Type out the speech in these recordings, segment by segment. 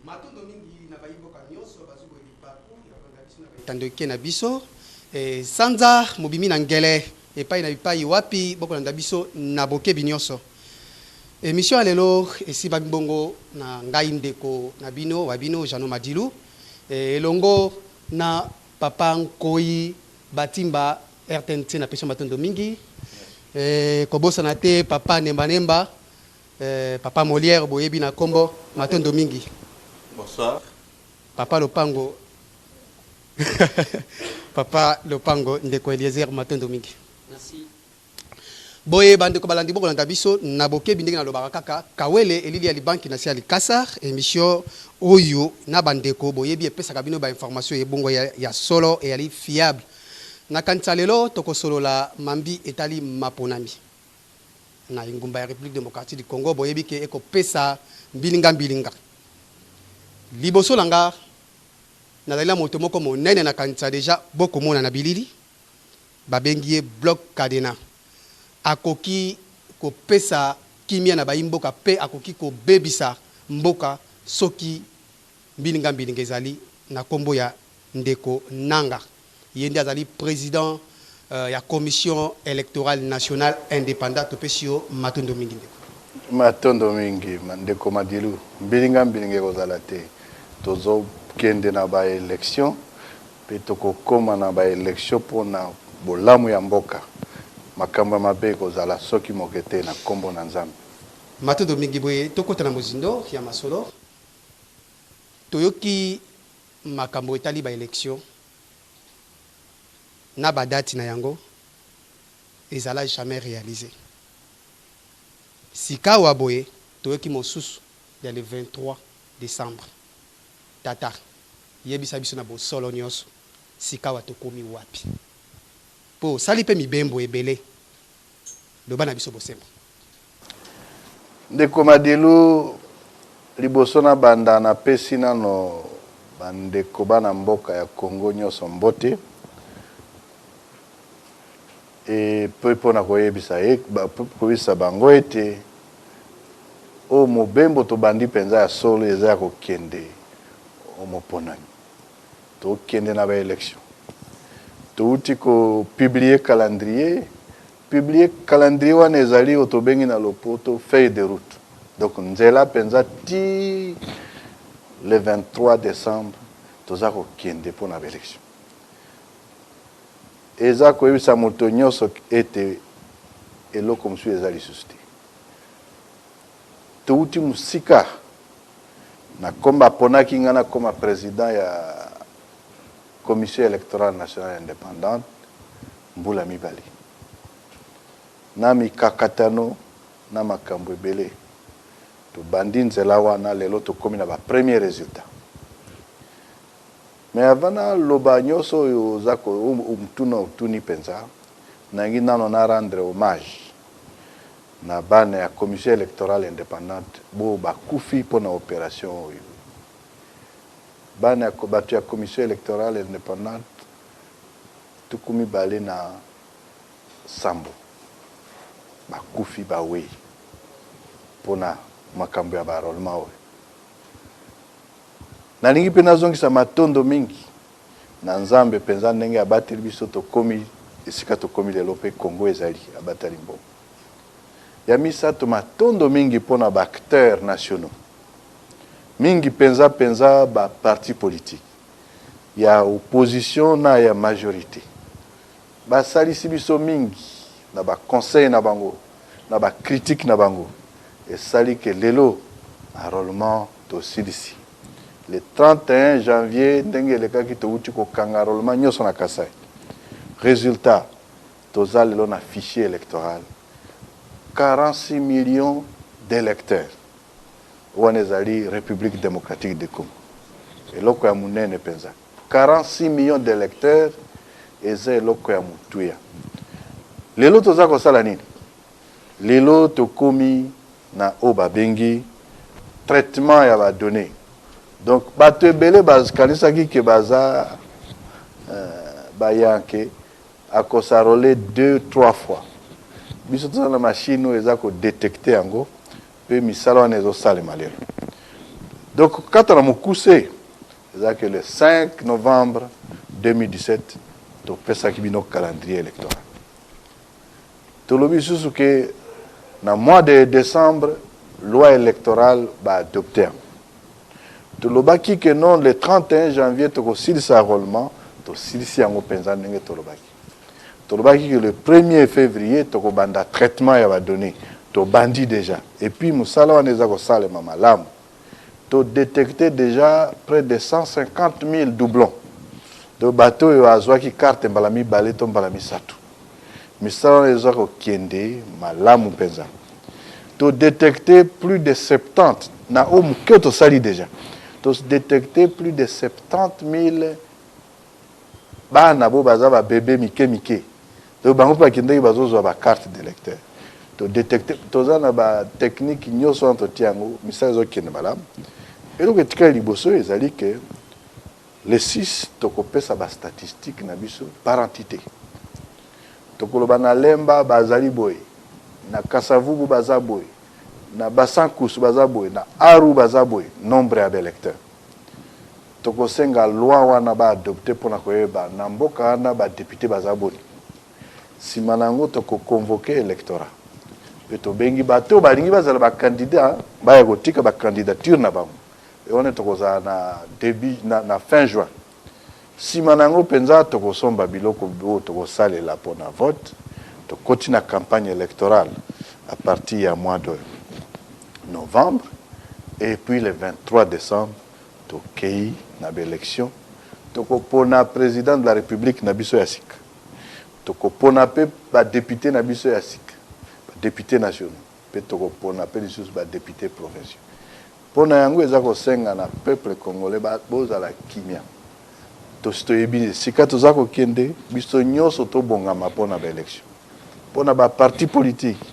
Matondo mingi na bayi mboka nionso bazwi boye libaku ya kolanda biso na ba etando ike na biso e sanza mobimi na ngele epai na bipai wapi bokolanda biso na bokebi nionso. Emission ya lelo esimbami bongo na ngai ndeko na bino wa bino Jeannot Madilu e elongo na papa Nkoyi Batimba rtnc napesi yo matondo mingi e kobosana te papa Nemba Nemba Eh papa Molière boyebi na kombo matondo mingi. Bonsoir. Papa lopango papa lopango ndeko Eliezer matondo mingi. Merci. Boye ba ndeko balandi bokolanda biso na bokebi ndenge nalobaka kaka kawele elili ya libanki na se ya likasa emission oyo na ba ndeko boyebi epesaka bino ba information ebongo ya, ya solo eyali fiable. Nakanisa lelo tokosolola mambi etali maponami. Na engumba ya Republique democratique du Congo, boyebi ke eko pesa mbilinga mbilinga. Liboso na nga, nazali na moto moko monene na kanisa dejà boko mona na bilili, ba bengi ye Bloc Cadenas. Akoki ko pesa kimia na bayi mboka pe akoki ko bebisa mboka soki mbilinga mbilinga ezali na kombo ya ndeko Nanga. Ye nde azali president ya commission electorale nationale independant. Topesi yo matondo mingi ndeko. Matondo mingi ndeko Madilu. Mbilinga mbilinga ekozala te. Tozo kende na ba elections pe tokokoma na ba elections po na bolamu ya mboka. Makambo ya mabe ekozala soki moke te na kombo na Nzambe. Matondo mingi. Boye tokota na mozindo ya masolo. Toyoki makambo etali ba elections na ba dates na yango ezala jamais realiser. Sikawa boye toyoki mosusu ya le 23 decembre. Tata, yebisa biso na bosolo nionso, sikawa tokomi wapi? Po osali pe mibembo ebele, loba na biso bosembo. Ndeko Madilu, liboso na banda na pesi nano ba ndeko bana mboka ya Congo nioso mbote et pe pona koyebisa koyebisa bango ete oyo mobembo tobandi penza ya solo eza ya kokende o moponami. Tokende na ba elections. Towuti ko publier calendrier Publier calendrier wana ezali oyo tobengi na lopoto feuille de route. Donc nzela penza ti le 23 decembre toza kokende mpo na ba elections. Eza koyebisa moto nionso ete eloko mosusu eza lisusu te. Towuti mosika na komba aponaki nga nakoma president ya Commission electorale nationale independante mbula mibale na mikakatano na makambo ebele. Tobandi nzela wana, lelo tokomi na ba premiers resultats. Mais avant naloba nionso oyo oza ko motuna otuni penza, nalingi nano na rendre hommage na bana ya Commission electorale independante oyo bakufi mpo na operation oyo. Bana ya bato ya Commission electorale independante 27 bakufi, bawei mpo na makambo ya ba enrolement oyo. Nalingi mpe nazongisa matondo mingi na Nzambe mpenza ndenge abateli biso tokomi esika tokomi lelo mpe Congo ezali abatali mbongo. Ya misato, matondo mingi mpo na ba acteurs nationaux, mingi mpenza mpenza ba partis politiques ya opposition na ya majorite basalisi biso mingi na ba conseils na bango, na ba critiques na bango, esali que lelo enrolement tosilisi le 31 janvier ndenge elekaki towuti kokanga enrolement nionso na Kasaï. Resultat, toza lelo na fichier electoral 46 millions d'electeurs. Wana ezali Republique democratique du Congo. Eloko ya munene penza. 46 millions d'electeurs eza eloko ya motuya. Lelo toza kosala nini? Lelo tokomi na oyo babengi traitement ya ba donnees. Donc bato ebele bakanisaki ke baza ba yanke ako s'enroler deux trois fois. Biso toza na machine oyo eza ko detecter yango. Pe misala wana ezo salema lelo. Donc kata na mokuse eza que le 5 novembre 2017 topesaki bino calendrier électoral. Tolobi lisusu ke na mois de décembre loi électorale baadopte yango. Tolobaki ke non, le 31 janvier tokosilisa enrôlement, tosilisi yango mpenza ndenge tolobaki. Tolobaki ke le 1er février tokobanda traitement ya badonnées, tobandi déjà. Et puis mosala wana eza kosalema malamu. Todétecte déjà près de 150 000 doublons, donc bato oyo azwaki carte mbala mibale to mbala misato. Misala wana eza kokende malamu mpenza. Todétecte plus de 70 na oyo moke tosali déjà, todétecte plus de 70 000 bana bo baza babebe mike mike, donc bango mpe bakendaki bazozwa bacarte d'électeur. Todétecte, toza na batechnique nyonso wana, totia yango, misala ezokende malamu. Eloko etikali liboso ezali ke le 6 tokopesa bastatistique na biso par entité. Tokoloba na Lemba bazali boye, na Kasavubu baza boye, na Basankusu baza boye, na Aru baza boye, nombre ya baélecteur. Tokosenga loi wana baadopte mpona koyeba na mboka wana badéputé baza boni. Nsima na yango tokoconvoke électorat mpe tobengi bato balingi bazala bacandidat baya kotika bacandidature na bango. E wana tokozala na début na fin juin. Nsima na yango mpenza tokosomba biloko oyo tokosalela mpona vote. Tokoti na campagne électorale à partir ya mois de novembre et puis le 23 décembre tokei na baélection. Tokopona président de la République na biso ya sika, tokopona mpe badéputé na biso ya sika, badéputé nationaux, mpe tokopona mpe lisusu badéputé provinciaux. Mpo na yango eza kosenga na peuple congolais bozala kimia. Tosi toyebi esika toza kokende. Biso nyonso tobongama mpo na baélection. Mpo na baparti politique,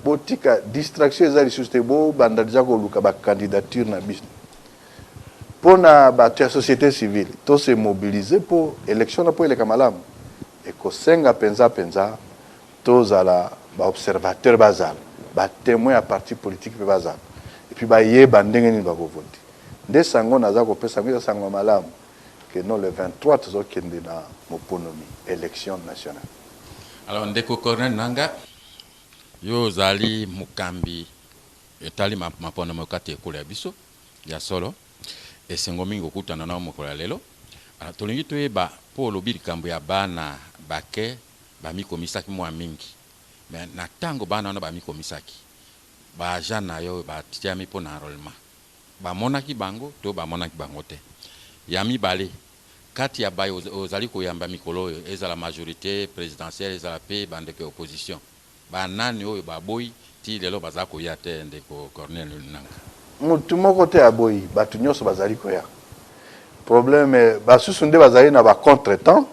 botika distraction, eza lisusu te, bobanda deja koluka bacandidature na biso. Mpo na bato ya société civile, tose mobiliser mpo élection na mpo eleka malamu. Ekosenga mpenza mpenza tozala baobservateur, bazala batémoin ya parti politique mpe bazala, et puis bayeba ndenge nini bakovote. Nde sango naza kopesa yango eza sango malamu ke non, le 23 tozokende na moponomi, élection nationale. Alors, ndeko Corneille Nanga, yo ozali mokambi etali maponomi kati ekolo ya biso. Ya solo, esengo mingi kokutana na mokolo ya lelo. Alors, tolingi toyeba, mpo olobi likambo ya bana bake bamikomisaki mwa mingi, me na ntango bana wana bamikomisaki, baagent na yo batiami mpo na enrôlement bamonaki bango to bamonaki bango te? Ya mibale, kati ya baye ozali koyamba mikolo oyo, ezala majorité présidentielle, ezala mpe bandeko ya opposition, banani oyo baboyi ti lelo baza koya te, ndeko Corneille Nanga? Motu moko te aboyi, bato nyonso bazali koya. Problème, basusu nde bazali na bacontretemps,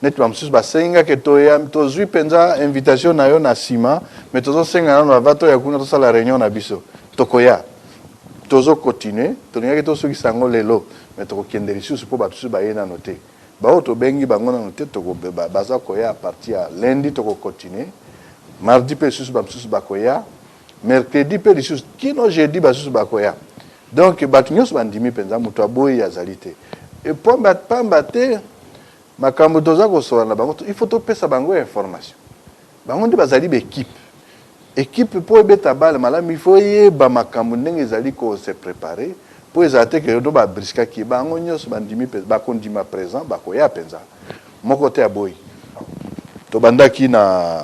neti bamosusu basengaki toya, tozwi mpenza invitation na yo na nsima, me tozosenga nano ava toya kuna tosala réunion na biso. Tokoya, tozokontinue. Tolingaki tosukisa yango lelo, me tokokende lisusu mpo bato mosusu baye nano te. Baoyo tobengi bango nano te, baza koya à partir ya lundi. Tokokontinue mardi mpe lisusu bamosusu bakoya, mercredi mpe lisusu, kino jeudi basusu bakoya. Donc bato nyonso bandimi mpenza, moto aboyi azali te. Pamba pamba te makambo toza kosola na bango, il faut topesa bango information. Bango nde bazali baéquipe. Équipe mpo ebeta bale malamu, il faut eyeba makambo ndenge ezali kose préparer, mpo ezala te ke to babriskaki bango. Nyonso bandimi, bakondima présent, bakoya mpenza, moko te aboyi. Tobandaki na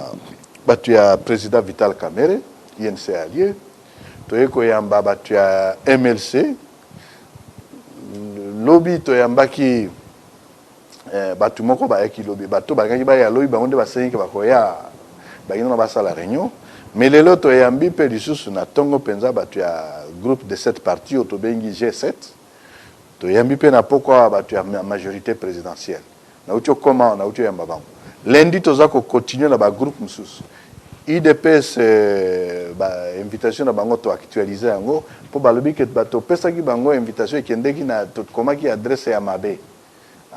bato ya président Vital Kamerhe, UNC allié, toye koyamba bato ya MLC lobi, toyambaki bato moko bayaki lobi. Bato balingaki baya lobi, bango nde basengiki bakoya, balingi nano basala réunion. Mais lelo toyambi mpe lisusu na ntongo mpenza bato ya groupe de sept parti oyo tobengi G7. Toyambi mpe na pokwa awa bato ya majorité présidentielle. Nauti okoma, nauti oyamba bango. Lundi toza kocontinue na bagroupe mosusu. UDPS, bainvitation na bango toactualize yango, mpo balobi ke topesaki bango invitation, ekendeki na tokomaki adresse ya mabe.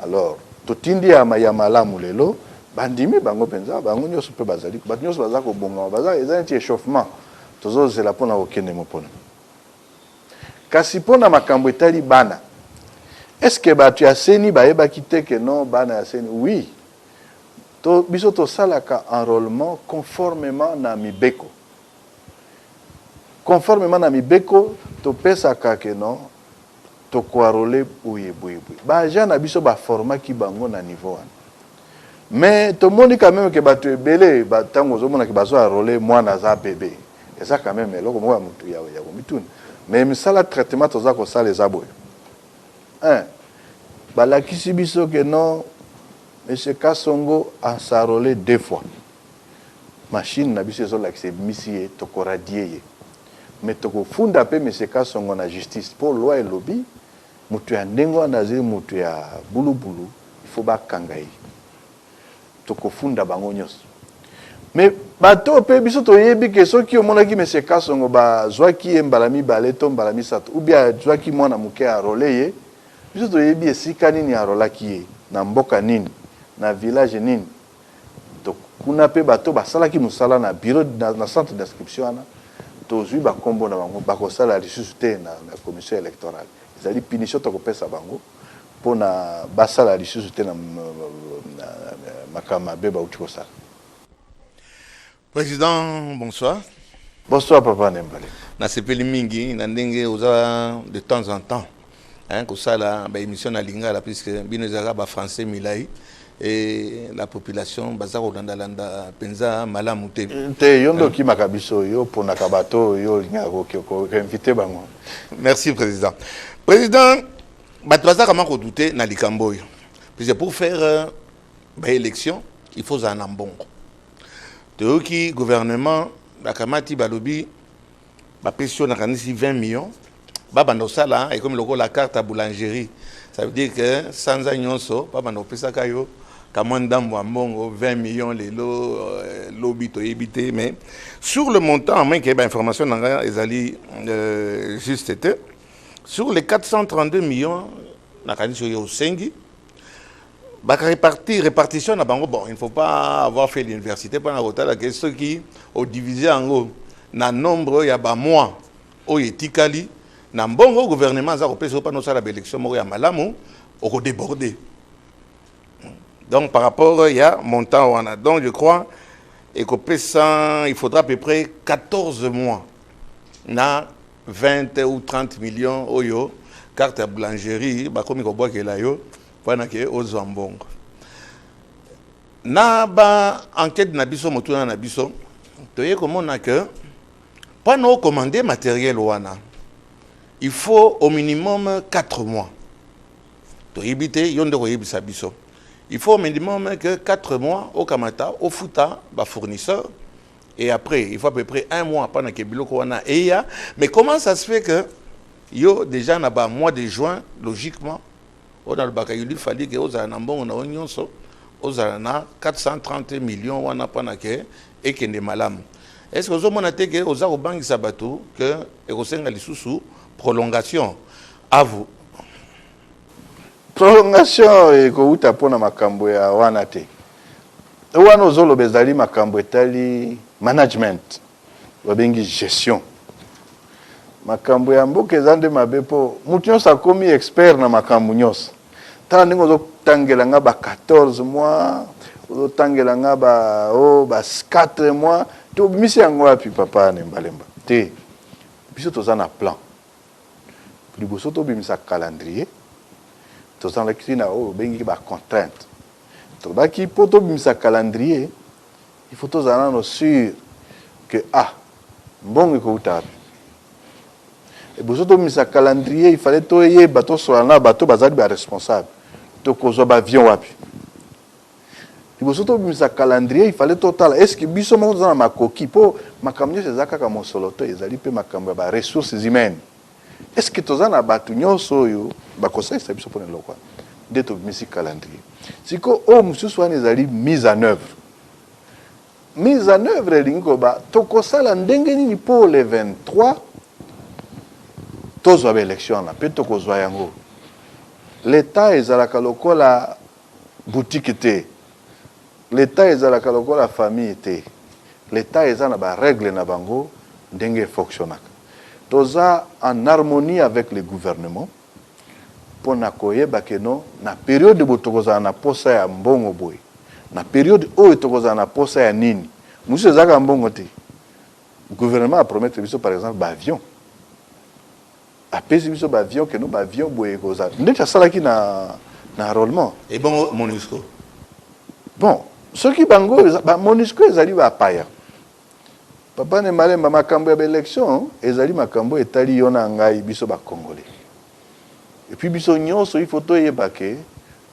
Alors totindi ya malamu lelo, bandimi bango mpenza, bango nyonso mpe bazali. Bato nyonso baza kobongama, baza, eza neti échauffement, tozozela mpona kokende mopona. Kasi mpo na makambo etali bana, est ce que bato ya CENI bayebaki te que non bana ya CENI? Oui, to, biso tosalaka enrôlement conformément na mibeko. Conformément na mibeko, topesaka que non tokoenrôler boye boye boye. Baagent na biso baformaki bango na niveau wana. Mais tomoni quand même que bato ebele, ntango ozomona ke bazo enrôler mwana aza bébé, eza quand même eloko moko ya motu ya komituna. Mais misala traitement toza kosala eza boye: un, balakisi biso ke non, monsieur Kasongo as'enrôlé deux fois, machine na biso ezolakisa, ebimisi ye, tokoradier ye. Mais tokofunda mpe monsieur Kasongo na justice, mpo loi elobi moto ya ndenge wana azali moto ya bulubulu, il faut bakanga ye. Tokofunda bango nyonso. Mais bato mpe biso toyebi ke soki omonaki monsieur Kasongo bazwaki ye mbala mibale to mbala misato, ou bien azwaki mwana moke, enrôler ye, biso toyebi esika nini enrôlaki ye, na mboka nini, na village nini. To kuna mpe bato basalaki mosala na bureau na centre d'inscription wana, tozwi bakombo na bango, bakosala lisusu te na commission électorale. Ezali punition tokopesa bango mpona basala lisusu te na makambo mabe bauti kosala. Président, bonsoir. Bonsoir, papa Nembale. Nasepeli mingi na ndenge oza de temps en temps, hein, kosala baémission na lingala, puisque bino ezalaka bafrançais milai et la population baza kolandalanda mpenza malamu te. Te, yo nde okimaka biso, yo oponaka bato oyo olingaka koinviter bango. Merci, président. Président, bato baza kama kodouter na likambo oyo, puisque pour faire baélection, il faut ozala na mbongo. Toyoki gouvernement bakamati, balobi bapesi yo, nakanisi 20 millions, babanda kosala, ekomi lokola carte ya boulangerie. Ça veut dire que sanza nyonso babanda kopesaka yo kamwa ndambo ya mbongo, 20 millions lelo, lobi toyebi te. Mais sur le montant, moins ke bainformation na ngai ezali juste te, sur les 432 millions, nakanisi oyo osengi, bakarépartir, répartition na bango, bon, il ne faut pas avoir fait l'université mpona kotala ke soki odivise yango na nombre ya bamois oyo etikali na mbongo gouvernement aza kopesa yo mpona osala baélection moko ya malamu, okodéborde. Donc par rapport ya montant wana, donc je crois ekopesa, il faudra à peu près 14 mois na 20 ou 30 millions oyo carte ya boulangerie bakomi kobwakela yo mpona ke ozwa mbongo. Na ba enquête na biso, motuna na biso, toye komona ke mpona ocommande matériel wana, il faut au minimum 4 mois. Toyebi te, yo nde koyebisa biso. Il faut au minimum que 4 mois okamata, ofuta bafournisseur, et après il faut à peu près un mois mpona ke biloko wana eya. Mais comment ça se fait que yo déjà na bamois de juin, logiquement oyo nalobaka, il fallait ke ozala na mbongo na yo nyonso, ozala na 430 millions wana mpona ke ekende malamu? Est ce que ozomona te ke oza kobangisa bato ke ekosenga lisusu prolongation? À vous. Prolongation ekowuta mpona makambo ya wana te. Wana ozoloba ezali makambo etali management, babengi gestion. Makambo ya mboka eza nde mabe mpo motu nyonso akomi expert na makambo nyonso. Tala ndenge ozotangela nga ba 14 mois, ozotangela nga ba o ba 4 mois, tobimisi yango wapi, papa Nembalemba? Te, biso toza na plan. Liboso tobimisa calendrier, tozalaki na oyo obengiki bacontrainte. Tolobaki mpo tobimisa calendrier, il faut tozala nano sûr que ah, mbongo ekouta wapi. Liboso tobimisa calendrier, il fallait toyeba, tosola na bato bazali baresponsable, tokozwa baavion wapi. Liboso tobimisa calendrier, il fallait totala est ce que biso moko toza na makoki, mpo makambo nyonso eza kaka mosolo to ezali mpe makambo ya baressources humaines. Est ce que toza na bato nyonso oyo bakosalisa biso mpona eloko wana? Nde tobimisi calendrier. Sikoyo oyo mosusu wana ezali mise en œuvre. Mise en œuvre elingi koloba tokosala ndenge nini mpo le 23 tozwa baélection wana, mpe tokozwa yango. L'état ezalaka lokola boutique te, l'état ezalaka lokola famille te. L'état eza na barègle na bango ndenge efonctionnaka. Toza en harmonie avec le gouvernement mpo na koyeba que non, na periode boye tokozala na posa ya mbongo boye, na periode oyo tokozala na posa ya nini. Mosusu eza kaka mbongo te. Gouvernement a promettre biso par exemple ba avions. Apesi biso ba avions que non, ba avions boye ekozala. Ndeti asalaki na enrôlement. Ebongo MONUSCO? Bon, soki bango, ba MONUSCO ezali ba paya. Papa ne Malemba, makambo ya ba élection ezali makambo etali yo na ngai, biso ba Congolais. Et puis biso nyonso il faut toyeba ke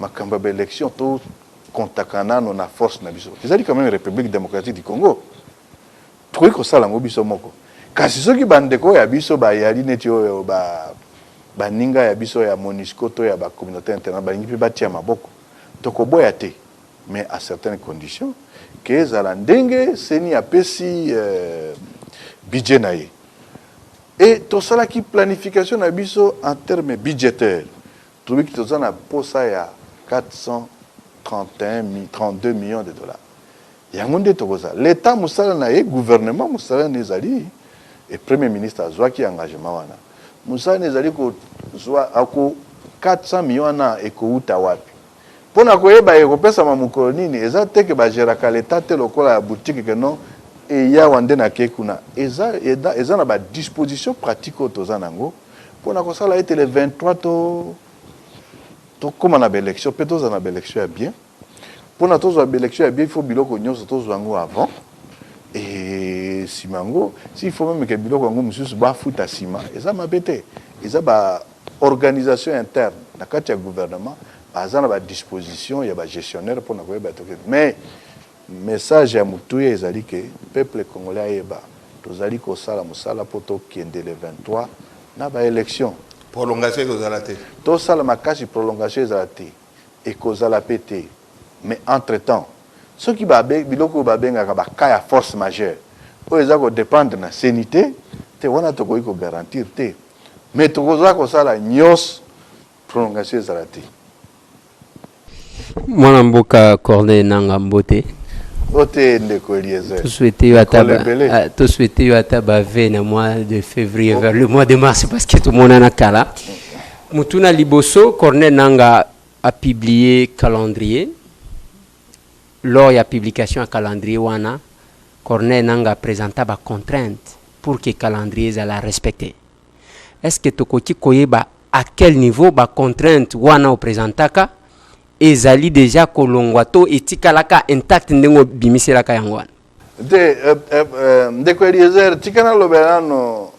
makambo ya ba élection to kontaka nano na force na biso. Ezali quand même République démocratique du Congo. Tokoki kosala yango biso moko. Kasi soki bandeko ya biso bayali neti oyo ba baninga ya biso ya MONUSCO to ya ba communauté internationale balingi mpe batia maboko, tokoboya te, mais à certaines conditions, ke ezala ndenge CENI apesi budget na ye. E tosalaki planification na biso en terme budgétaire, tobiki toza na posa ya 431 32 millions de dollars. Yango nde tokozala l'État mosala na ye, gouvernement mosala na ezali, e Premier ministre azwaki engagement wana. Mosala na ezali kozwa ako 400 millions wana ekouta wapi, mpona koyeba ekopesama mokolo nini. Eza te ke bagéraka l'État te lokola ya boutique, ke non, eyawa nde nake kuna. Eza na badisposition pratique oyo toza nango mpona kosala ete le 23 to tokóma na baélection mpe tozala na baélection ya bien. Mpona tozwa baélection ya bien, il faut biloko nyonso tozwa yango avant e nsima yango. S'il faut même ke biloko yango mosusu bafuta nsima, eza mabe te. Eza baorganisation interne na kati ya gouvernement, baza na badisposition ya bagestionnaire mpona koyeba toke. Mais message ya motuya ezali ke peuple congolais ayeba tozali kosala mosala mpo tokende le 23 na baélection. Prolongation ekozala te? Tosala makasi prolongation ezala te, ekozala mpe te. Mais entre temps, soki biloko oyo babengaka bacas ya force majeure oyo eza kodépendre na CENI te te, wana tokoki kogarantir te, mais tokoza kosala nyonso prolongation ezala te. Mwana mboka Corneille Nanga, mbote. Mbote, ndeko Eliezer. Tosouhaite yo ata bavœux na mois de février vers le mois de mars, parce que tomonana kala. Mutuna liboso, Corneille Nanga a publié calendrier. Lors ya publication ya calendrier wana, Corneille Nanga présenta bacontrainte pour que calendrier ezala respecté. Est ce que tokoki koyeba à quel niveau bacontrainte wana oprésentaka ezali déjà kolongwa to etikalaka intact ndenge obimiselaka yango wana? Te, ndeko Eliezer, tika nalobela nano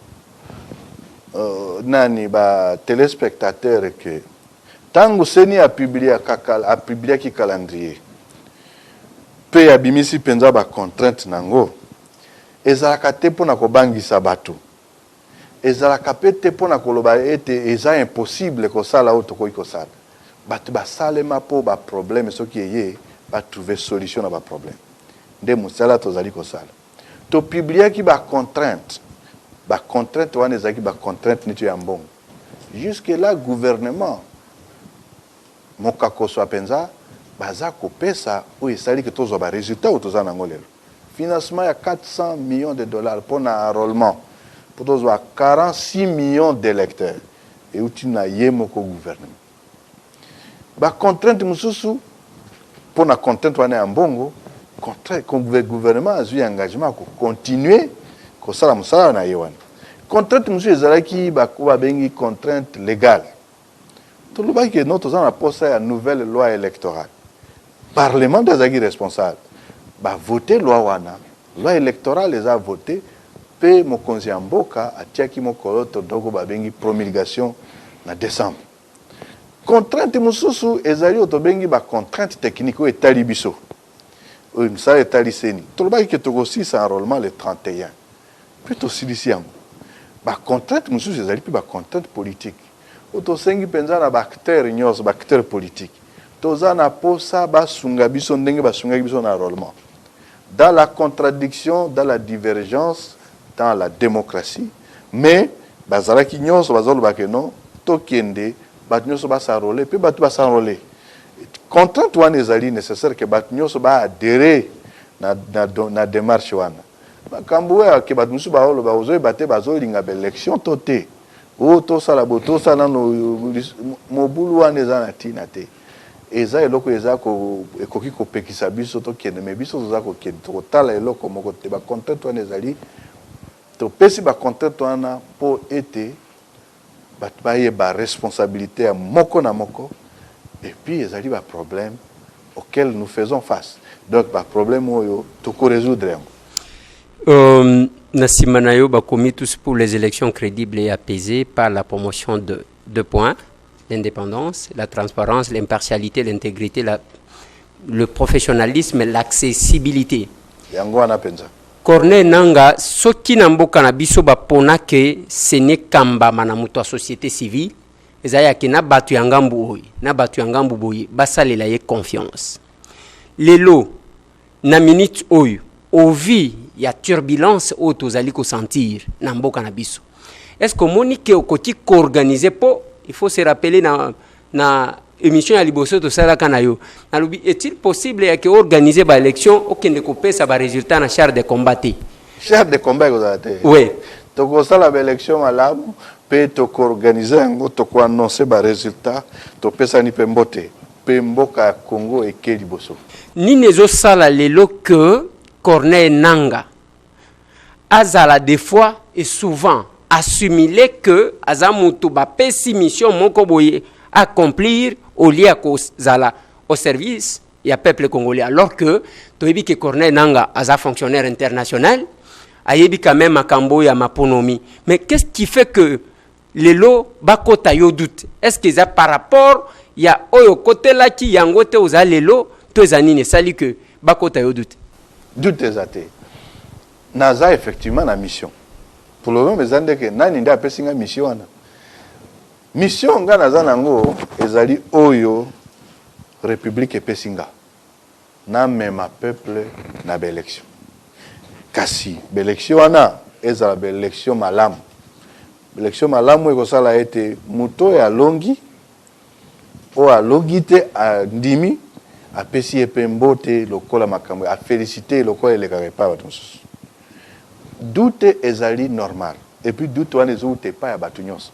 nani batéléspectateur ke ntango CENI apubliaki calendrier mpe abimisi mpenza bacontrainte nango, ezalaka te mpona kobangisa bato, ezalaka mpe te mpona koloba ete eza impossible kosala oyo tokoki kosala. Bato basalema mpo baproblème soki eye, batrouve solution na baproblème. Nde mosala tozali kosala. Topubliaki bacontrainte. Bacontrainte wana ezalaki bacontrainte neti ya mbongo. Jusque là, gouvernement mokakoswa mpenza baza kopesa oyo esali ke tozwa baresultat oyo toza nango lelo: financement ya 400 millions de dollars mpo na enrôlement, mpo tozwa 46 millions d'électeurs, euti na ye moko gouvernement. Bacontrainte mosusu, mpo na contrainte wana ya mbongo, gouvernement azwi engagement ya kocontinue kosala mosala na ye wana. Contrainte mosusu ezalaki oyo babengi contrainte légale. Tolobaki ke non, toza na posa ya nouvelle loi électorale. Parlement nde azalaki responsable, bavote loi wana. Loi électorale eza vote mpe mokonzi ya mboka atiaki mokolo to doko babengi promulgation na décembre. Contrainte mosusu ezali oyo tobengi bacontrainte technique oyo etali biso, oyo mosala etali CENI. Tolobaki ke tokosilisa enrôlement le 31 mpe tosilisi yango. Bacontrainte mosusu ezali mpe bacontrainte politique oyo tosengi mpenza na baacteur nyonso, baacteur politique, toza na posa basunga biso ndenge basungaki biso na enrôlement, dans la contradiction, dans la divergence, dans la démocratie. Mais bazalaki nyonso bazolobaka non, tokende, bato nyonso bas'enrôler mpe bato bas'enrôler. Contrainte wana ezali nécessaire ke bato nyonso baadhérer na démarche wana. Makambo oyo ke bato mosusu baoloba, ozoyeba te bazolinga baélection to te. Oyo tosala boye, tosala nano mobulu wana, eza na ntina te. Eza eloko eza ekoki kopekisa biso tokende, mais biso toza kokende, tokotala eloko moko te. Bacontrainte wana ezali, topesi bacontrainte wana mpo ete bato bayeba responsabilité ya moko na moko. Et puis ezali baproblème auquel nous faisons face, donc baproblème oyo tokorésoudre yango. Na nsima na yo bakomi: tous pour les élections crédibles et apaisées par la promotion de deux points, l'indépendance, la transparence, l'impartialité, l'intégrité, le professionnalisme, l'accessibilité. Yango wana mpenza. Corneille Nanga, soki na mboka na biso bapona ke CENI ekambama na moto ya société civile, eza yake na bato ya ngambu oyo na bato ya ngambu boye basalela ye confiance. Lelo na minute oyo, au vu ya turbulence oyo tozali kosentir na mboka na biso, est ce que omoni ke okoki koorganiser? Mpo il faut se rappeler, na émission ya liboso tosalaka na yo, nalobi: est-il possible yake organiser baélection, okende kopesa barésultat na char de combat te? Char de combat ekozala te. Tokosala baélection malamu mpe tokoorganiser yango, tokoannonce barésultat, topesani mpe mbote, mpe mboka ya Congo eke liboso. Nini ezosala lelo ke Corneille Nanga azala des fois et souvent assimilé que aza moto bapesi mission moko boye accomplir au lieu ya kozala au service ya peuple congolais, alors que toyebi ke Corneille Nanga aza fonctionnaire international, ayebi quand même makambo ya maponomi? Mais qu'est-ce qui fait que lelo bakota yo doute? Est ce que eza par rapport ya oyo okotelaki yango te, oza lelo, to eza nini esali ke bakota yo doute? Doute eza te. Naza effectivement na mission. Pour le moment eza ndeke nani nde apesi nga mission wana. Mission nga naza nango ezali oyo république epesi nga: namema peuple na baélection. Kasi baélection wana ezala baélection malamu. Baélection malamu ekosala ete moto oyo alongi, oyo alongi te andimi, apesi ye mpe mbote lokola makambo, afélicité lokola elekaka epai ya bato mosusu. Doute ezali normal. Et puis doute wana ezowuta epai ya bato nyonso.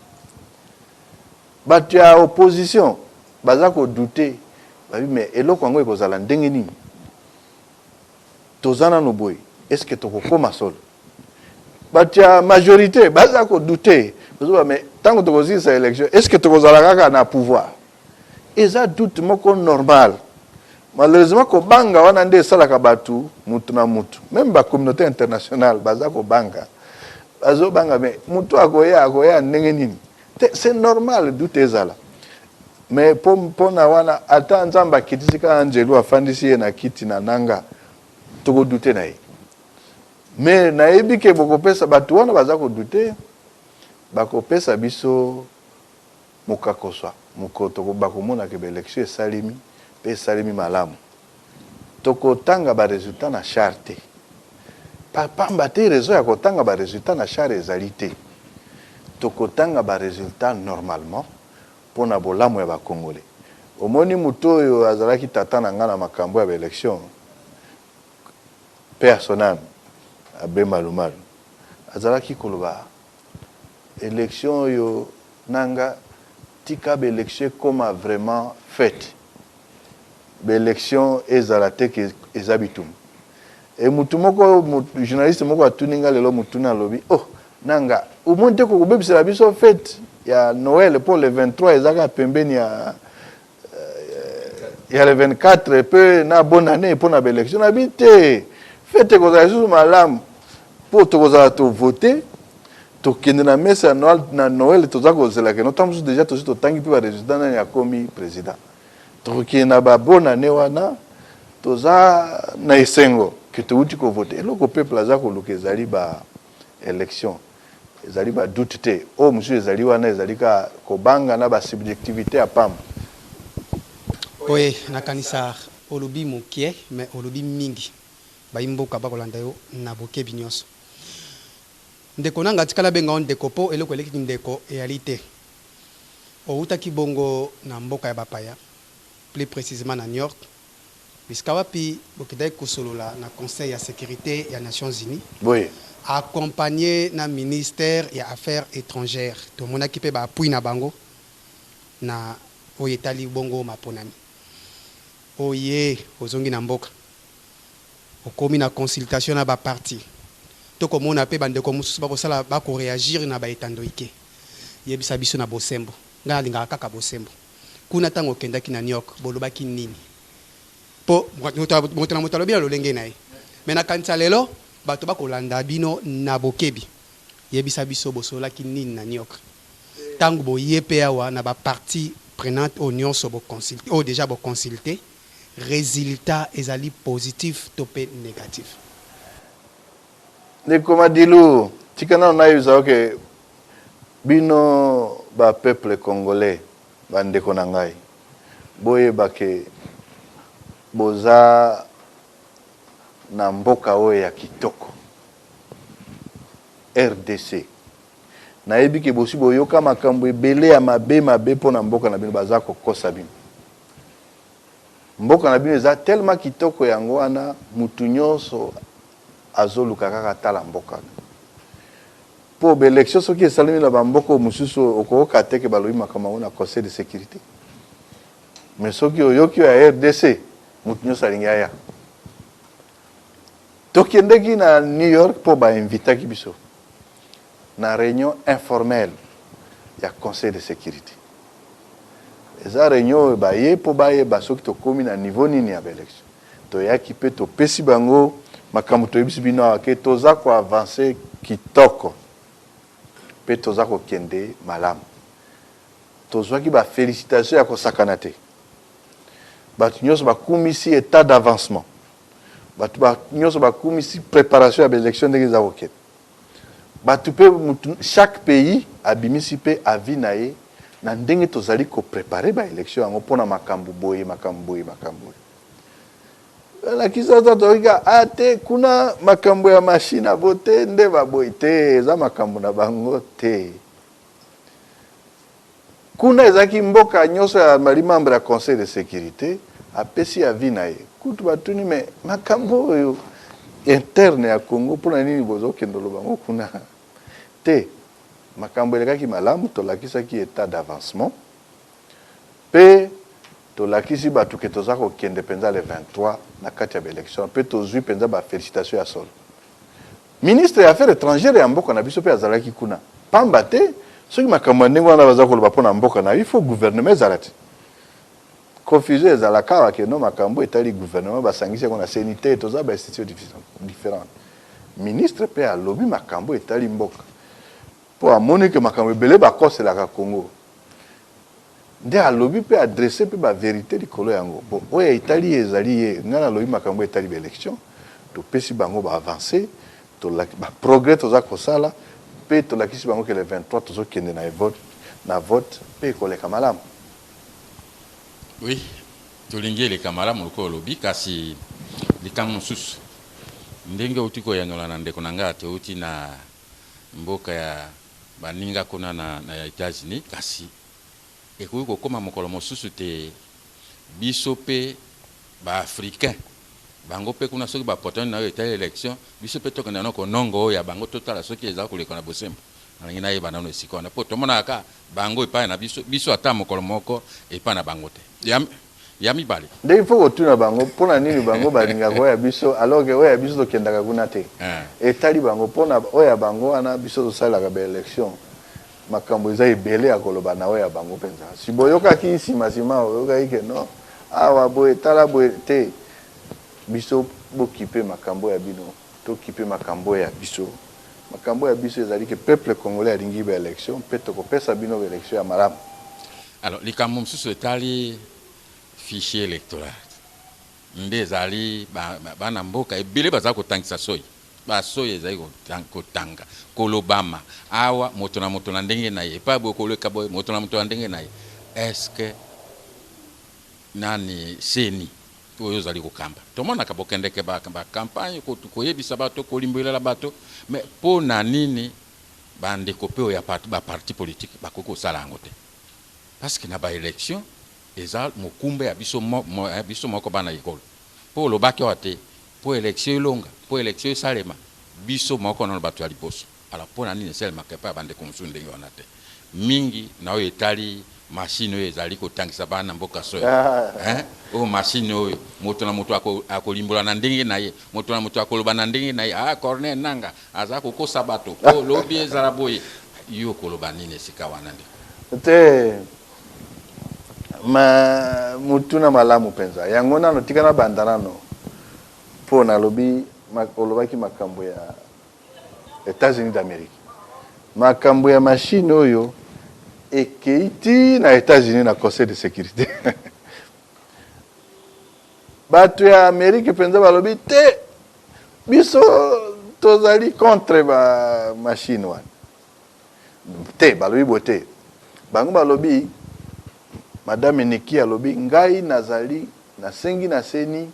Bato ya opposition baza kodouter, babi: mais eloko yango ekozala ndenge nini? Toza nano boye, est ce que tokokóma solo? Bato ya majorité baza kodouter, bazoba: mais ntango tokosilisa élection, est ce que tokozala kaka na pouvoir? Eza doute moko normal. Malheureusement, kobanga wana nde esalaka bato mutu na mutu, même bacommunauté internationale baza kobanga, bazobanga: mais mutu akoya, akoya ndenge nini te? C'est normal doute ezala. Mais mpona wana, ata Nzambe akitisi kaka anjelu, afandisi ye na kiti na nanga, tokodouter na ye. Mais nayebi ke bokopesa bato wana baza kodouter, bakopesa biso mokakoswa mokolo bakomona ke baélection esalemi mpe esalemi malamu. Tokotanga baresultat na char te, pamba te raison ya kotanga baresultat na char ezali te. Tokotanga baresultat normalement mpona bolamu ya bakongole. Omoni, moto oyo azalaki tata na ngai na makambo ya baélection, mpe ya soname abe Malumalu, azalaki koloba: élection oyo nanga, tika baélection ekóma vraiment fête, baélection ezala te ke eza bitumba. E mutu moko, journaliste moko atuni nga lelo mutuni, alobi: oh nanga, omoni te kokobebisela biso fête ya Noël, mpo le 23 eza kaka pembeni ya le 24 mpe na bonne année mpo na baélection? Nabi te, fête ekozala lisusu malamu mpo tokozala tovote, tokende na mesa ya Noël, na Noël toza kozela keno ntango mosusu déjà tosi totangi mpe barésultat, nani akomi président. Tokokende na babonne année wana, toza na esengo ke touti kovote. Eloko peuple aza koluka ezali ba élection, ezali badoute te. Oyo mosusu ezali wana ezali kaka kobanga na basubjectivité ya pamba. Oye, nakanisa olobi moke, mais olobi mingi. Bayi mboka bakolanda yo na bokebi nyonso. Ndeko nanga, tikala benga yo ndeko, mpo eloko elekiki ndeko eyali te. Outaki bongo na mboka ya bapaya, plus précisément na New York. Bisika wapi bokendaki kosolola na Conseil ya securite ya Nations Unies, Boye. accompagner na ministère ya Affaires etrangères. Tomonaki mpe ba appuis na bango na oyo etali bongo maponami. Oye ozongi na mboka, okomi na consultation na ba partis. Tokomona mpe bandeko mosusu bakosala, bako reagir na ba etando ike. Yebisa biso na bosembo. Ngai nalingaka kaka bosembo. Kuna tango okendaki na New York, bolobaki nini? Po moto na moto alobi na lolenge na ye. Mais nakanisa lelo bato bakolanda bino na bokebi. Yebisa biso bosololaki nini na New York? Tango boye pe awa na ba parties prenantes oyo nionso bo consulter, oyo dejà bo consulter, resultat ezali positif to pe negatif? Ndeko Madilu, tika nanu nayebisa yo ke bino ba peuple congolais, ba ndeko na ngai, boyeba ke boza na mboka oyo ya kitoko, rdc. Nayebi ke bosi boyoka makambo ebele ya mabe mabe pona mboka na bino, baza kokosa bino. Mboka na bino eza tellement kitoko yango wana mutu nionso azoluka kaka atala mboka wana. Po ba elections soki esalemi na ba mboka oyo mosusu okoyoka te ke balobi makambo yango na conseil de securite. Mais soki oyoki oyo ya rdc mutu nionso alingi aya. Tokendeki na New York po ba invitaki biso na reunion informelle ya conseil de securite. Eza reunion oyo baye po bayeba soki tokomi na niveau nini ya ba elections. Toyaki pe topesi bango makambo toyebisi bino awa ke toza ko avancer kitoko pe toza kokende malamu. Tozwaki ba felicitations ya kosakana te. Batu nionso bakumisi etat d'avancement. Batu ba nionso bakumisi preparation ya ba elections ndenge eza kokende. Batu pe mutu chaque pays abimisi pe avis na ye na ndenge tozali ko preparer ba elections yango pona makambu boye, makambu boye, makambu boye. Na Kinshasa toyoki kaka ah te kuna makambu ya machine à voter nde baboyi te eza makambu na bango te. Kuna ezalaki mboka nyoso ya mali membre ya conseil de securite apesi avis na ye. Kutu batuni mais makambo oyo interne ya Congo pona nini bozo kende oloba yango kuna? Te makambo elekaki malamu tolakisaki etat d'avancement pe tolakisi batu ke toza kokende penza le 23 na kati ya ba elections pe tozui penza ba felicitations ya solo. Ministre ya affaires etrangères ya mboka na biso pe azalaki kuna. Pamba te, soki makambo ya ndenge wana baza koloba pona mboka na yo, il faut gouvernement ezala te. Confusion ezalaka awa que non makambo etali gouvernement basangisi yango na CENI te, toza ba institutions differentes. Ministre pe alobi makambo etali mboka po amoni que makambo ebele bakoselaka Congo. Nde alobi pe adresse pe ba verite likolo yango. Bon oyo etali ye ezali ye, nga nalobi makambo etali ba elections, topesi bango ba avances, tolaki ba progrès toza kosala pe tolakisi bango ke le 23 tozo kende na vote na vote pe ekoleka malamu. Oui, tolingi eleka malamu lokola olobi, kasi likambo mosusu ndenge outi koyanola na ndeko na ngai ete outi na mboka ya baninga kuna na, na Etats-Unis, kasi ekoki kokoma mokolo mosusu te biso pe ba africain bango pe kuna soki bapotani na oyo etali election, biso pe tokende nano konongo oyo ya bango totala soki eza koleka na bosembo. Nalingi nayeba nano esika wana po tomonaka kaka bango epai na biso, biso ata mokolo moko epai na bango te. Ya, ya mibale. Nde il faut kotuna bango pona nini bango balingaka oyo ya biso alors que oyo ya biso tokendaka kuna te. Etali bango pona oyo ya bango wana biso tosalelaka ba elections makambo eza ebele ya koloba na oyo ya bango penza. Si boyokaki sima sima oyokaki que non awa boye tala boye te biso bokipe makambo ya bino tokipe makambo ya biso. Makambo ya biso ezali que peuple congolais alingi ba elections mpe tokopesa bino ba elections ya malamu. Alors likambo mosusu etali fichier electoral nde ezali bana mboka ebele bazali kotangisa soyi, ba soyi ezali kotanga kolobama awa moto na moto na ndenge na ye, epai boye koleka boye moto na moto na ndenge na ye. Est-ce que nani CENI oyo ozali kokamba tomonaka bokendeke ba campagne koyebisa bato kolimbolela bato, mais mpo na nini bandeko mpe oyo ya ba parti politique bakoki kosala yango te? Parce que na ba election eza mokumba ya biso, biso moko bana ekolo. Mpo olobaki awa te mpo election elonga, mpo election esalema, biso moko nano bato ya liboso. Alors mpo na nini esalemaka epai ya bandeko mosusu ndenge wana te? Mingi na oyo etali machine oyo ezali kotangisa bana mboka soyi. Hein? Oyo machine oyo moto na moto ako, akolimbola na ndenge na ye, moto na moto akoloba na ndenge na ye. Ah, Corneille Nangaa aza kokosa bato po lobi ezala boye. Yo okoloba nini esika wana ndeko? Te, ma motuna malamu mpenza. Yango nano tika nabanda nano mpo nalobi olobaki makambo ya Etats-Unis d'Amerique. Makambo ya machine oyo ekei ti na Etats-Unis na Conseil de sécurité. Bato ya Amerique mpenza balobi te, biso tozali contre ba machine wana. Te, balobi boye te. Bango balobi, Madame Nikki alobi ngai nazali nasengi na CENI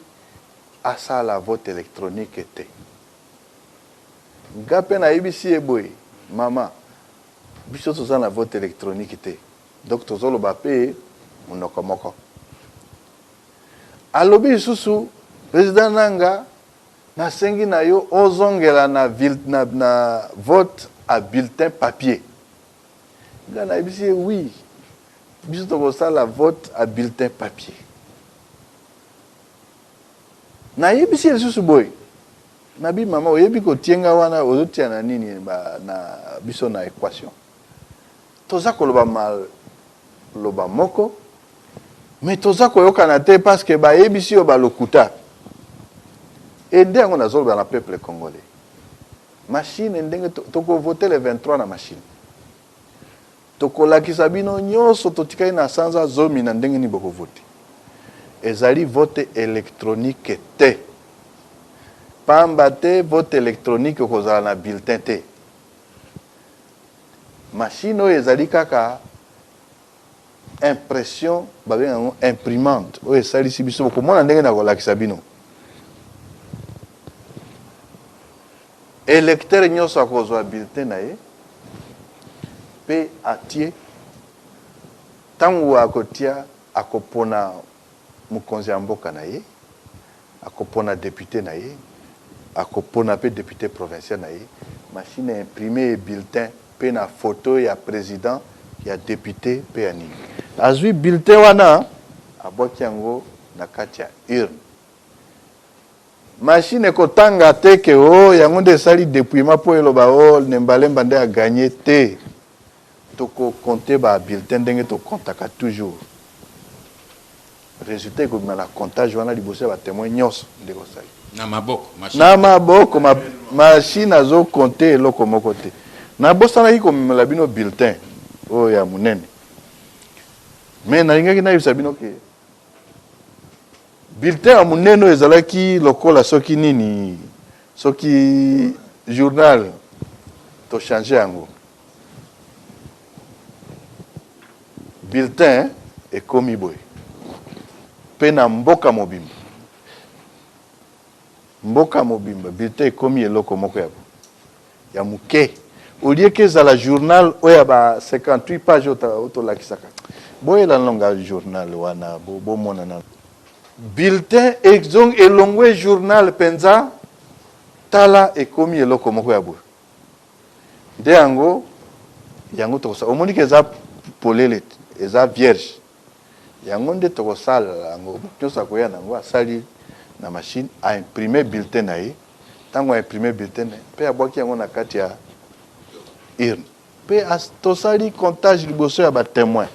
asala vote electronique te. Nga pe nayebisi ye boye, mama, biso toza na vote electronique te, donc tozoloba pe munoko moko. Alobi lisusu, president Nanga, nasengi na yo ozongela na, na, na vote à bulletin papier. Nga nayebisi ye oui, biso tokosala vote à bulletin papier. Nayebisi ye lisusu boye, Nabi mama oyebi kotie nga wana ozotia na nini ba na biso na equation toza koloba maloba moko mais toza koyokana te parce que bayebisi yo ba lokuta et nde yango nazoloba na peuple congolais machine ndenge toko voter le 23 na machine. Tokolakisa bino nyoso totikali na sanza zomi na ndenge nini boko vote. Ezali vote electronique te. Pamba te vote electronique okozala na bulletin te. Machine oyo ezali kaka impression babenga yango imprimante oyo esalisi biso bokomona ndenge nakolakisa bino. Electeur nionso akozua bulletin na ye pe atie, tango akotia akopona mokonzi ya mboka na ye, akopona depute na ye, akopona pe depute provincial na ye, machine e imprimer ye bulletin pe na photo ya president, ya depute pe ya nini. Azui bulletin wana abwaki yango na kati ya urne. Machine ekotanga te que oh yango nde esali depouillement po eloba oh Nembalemba nde a gagner te. Toko compter ba bulletins ndenge to comptaka toujours. Resultat ekobima na comptage wana liboso ya ba temoins nionso ndeko Sali. Na maboko, machine Na maboko, ma, machine azo compter eloko moko te. Nabosanaki komemela bino bulletin oyo ya munene. Mais nalingaki nayebisa bino que Bulletin ya munene oyo ezalaki lokola soki nini, soki journal, to changer yango. Bulletin ekomi boye pe na mboka mobimba, mboka mobimba bulletin ekomi eloko moko ya ya muke au lieu que ezala journal oyo ya ba 58 pages oyo tolakisaka. Boyela nano nga journal wana bomona nano. Bulletin ezongi elongwe journal penza tala ekomi eloko moko ya boye. Nde yango yango tokosala omoni ke eza polele eza vierge yango nde tokosala yango moto nyonso akoya na yango asali na machine a imprimer bulletin na ye. Tango a imprimer bulletin na ye pe abwaki yango na kati ya urne pe tosali comptage liboso ya ba temoins.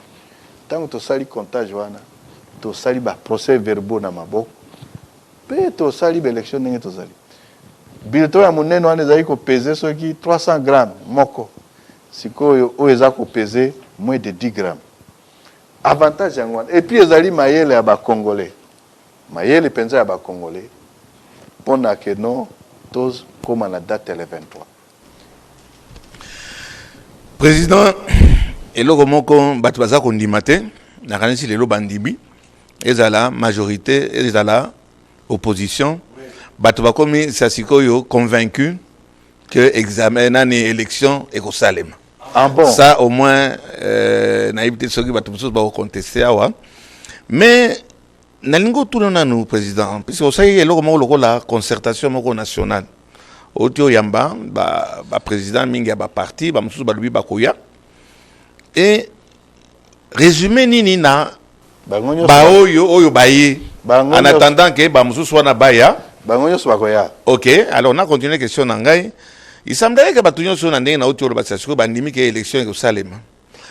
Tango tosali comptage wana, tosali ba procès verbaux na maboko pe tosali ba elections ndenge tozali. Bulletin ya monene wana ezalaki ko peser soki 300 grammes moko, sikoyo oyo eza ko peser moins de 10 grammes. Avantage yango wana. Et puis ezali mayele ya ba Congolais. Mayele penza ya ba congolais pona que non to koma na date ya le 23. President eloko moko bato baza kondima te nakanisi lelo bandimi ezala majorite ezala opposition bato bakomi sa sikoyo convaincu que examen nani élection ekosalema. Ah bon? Ça au moins euh, nayebi te soki bato mosusu bakoconteste awa mais. Nalingi otuna nanu président, puisque osali eloko moko lokola concertation moko nationale, oti oyamba baprésident mingi ya baparti, bamosusu balobi bakoya. E résumé nini na Bango nyonso baoyo oyo baye Bango en nyonso- attendant ke bamosusu wana baya? Bango nyonso bakoya. Ok, alors na continue question na ngai. Il semblerait que bato nyonso, na ndenge nauti oloba sikoyo, bandimi ke élection ekosalema,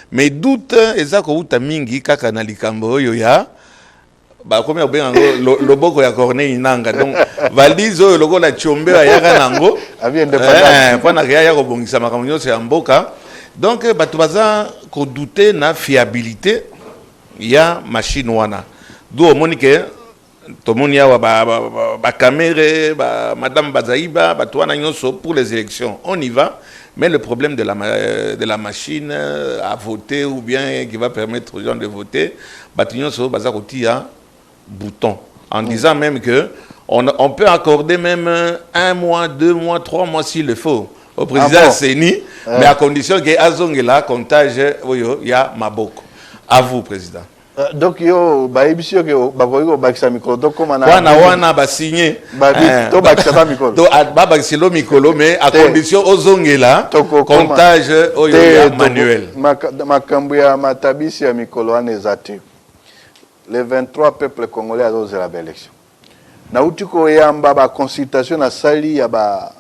mais doute eza kouta mingi kaka na likambo oyo ya bakomi kobenga yango loboko ya Corneille Nanga. Donc valise oyo lokola Tshombe ayaka nango Abi indépendance. Mpona ke aya kobongisa makambo nyonso ya mboka. Donc bato baza kodouter na fiabilité ya machine wana. Du omoni ke tomoni awa baCamerhe, ba, madame Bazaiba, bato wana nyonso pour les élections, on y va, mais le problème de la machine à voter ou bien qui va permettre aux gens de voter, bato nyonso baza kotia bouton en disant même que on peut accorder même un mois, 2 mois, 3 mois s'il le faut au président Ah bon? CENI, mais à condition que azongela comptage oyo ya maboko. À vous, président. Donc yo bayebisi yo ke bakoki kobakisa mikolo, tokóma na Wana wana basigné. Tobakisa ta mikolo. Babakiselo mikolo, mais à Te. condition ozongela Tokokoma. comptage oyo Te, ya manuel. Makambo ya matabisi ya mikolo wana eza te. Le 23, peuple congolais azozela baélection. Nauti koyamba baconsultation, nasali ya ba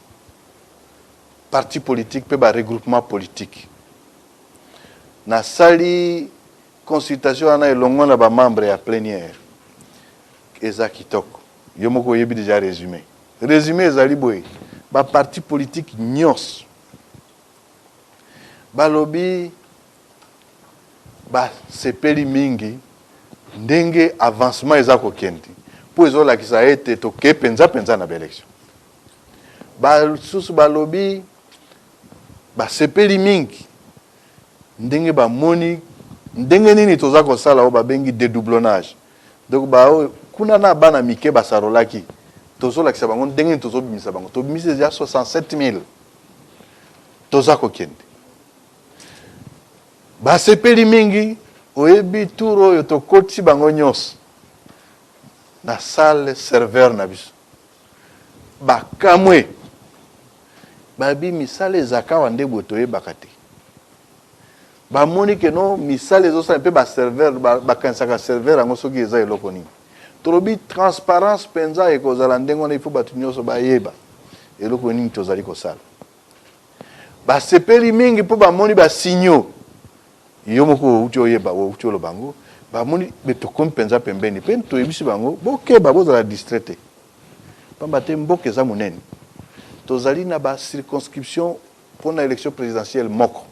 parti politique mpe baregroupement politique. Nasali consultation wana elongo na bamembre ya plénière. Eza kitoko, yo moko oyebi déjà résumé. Résumé ezali boye: baparti politique nyonso balobi basepeli mingi ndenge avancement eza kokende, mpo ezolakisa ete toke mpenza mpenza na baélection. Basusu balobi basepeli mingi ndenge bamoni ndenge nini toza kosala oyo babengi dédoublonnage. Donc baoyo kuna na bana mike basarolaki, tozolakisa bango ndenge nini tozobimisa bango. Tobimisi deja 67 000, toza kokende. Basepeli mingi, oyebi, tour oyo tokotisi bango nyonso na salle serveur na biso, bakamwe, babi misala ezaka awa nde boye toyebaka te. Bamoni ke no misala ezosala mpe baserveur, bakanisaka serveur yango soki eza eloko nini. Tolobi transparence mpenza ekozala ndenge wana, ifo bato nyonso bayeba eloko nini tozali kosala. Basepeli mingi mpo bamoni basignaux. Yo moko outi oyeba, outi oloba yango, bamoni be tokomi mpenza pembeni. Mpe toyebisi bango bokeba, bozala distrait te, pamba te mboka eza monene. Tozali na bacirconscription mpona élection présidentielle moko,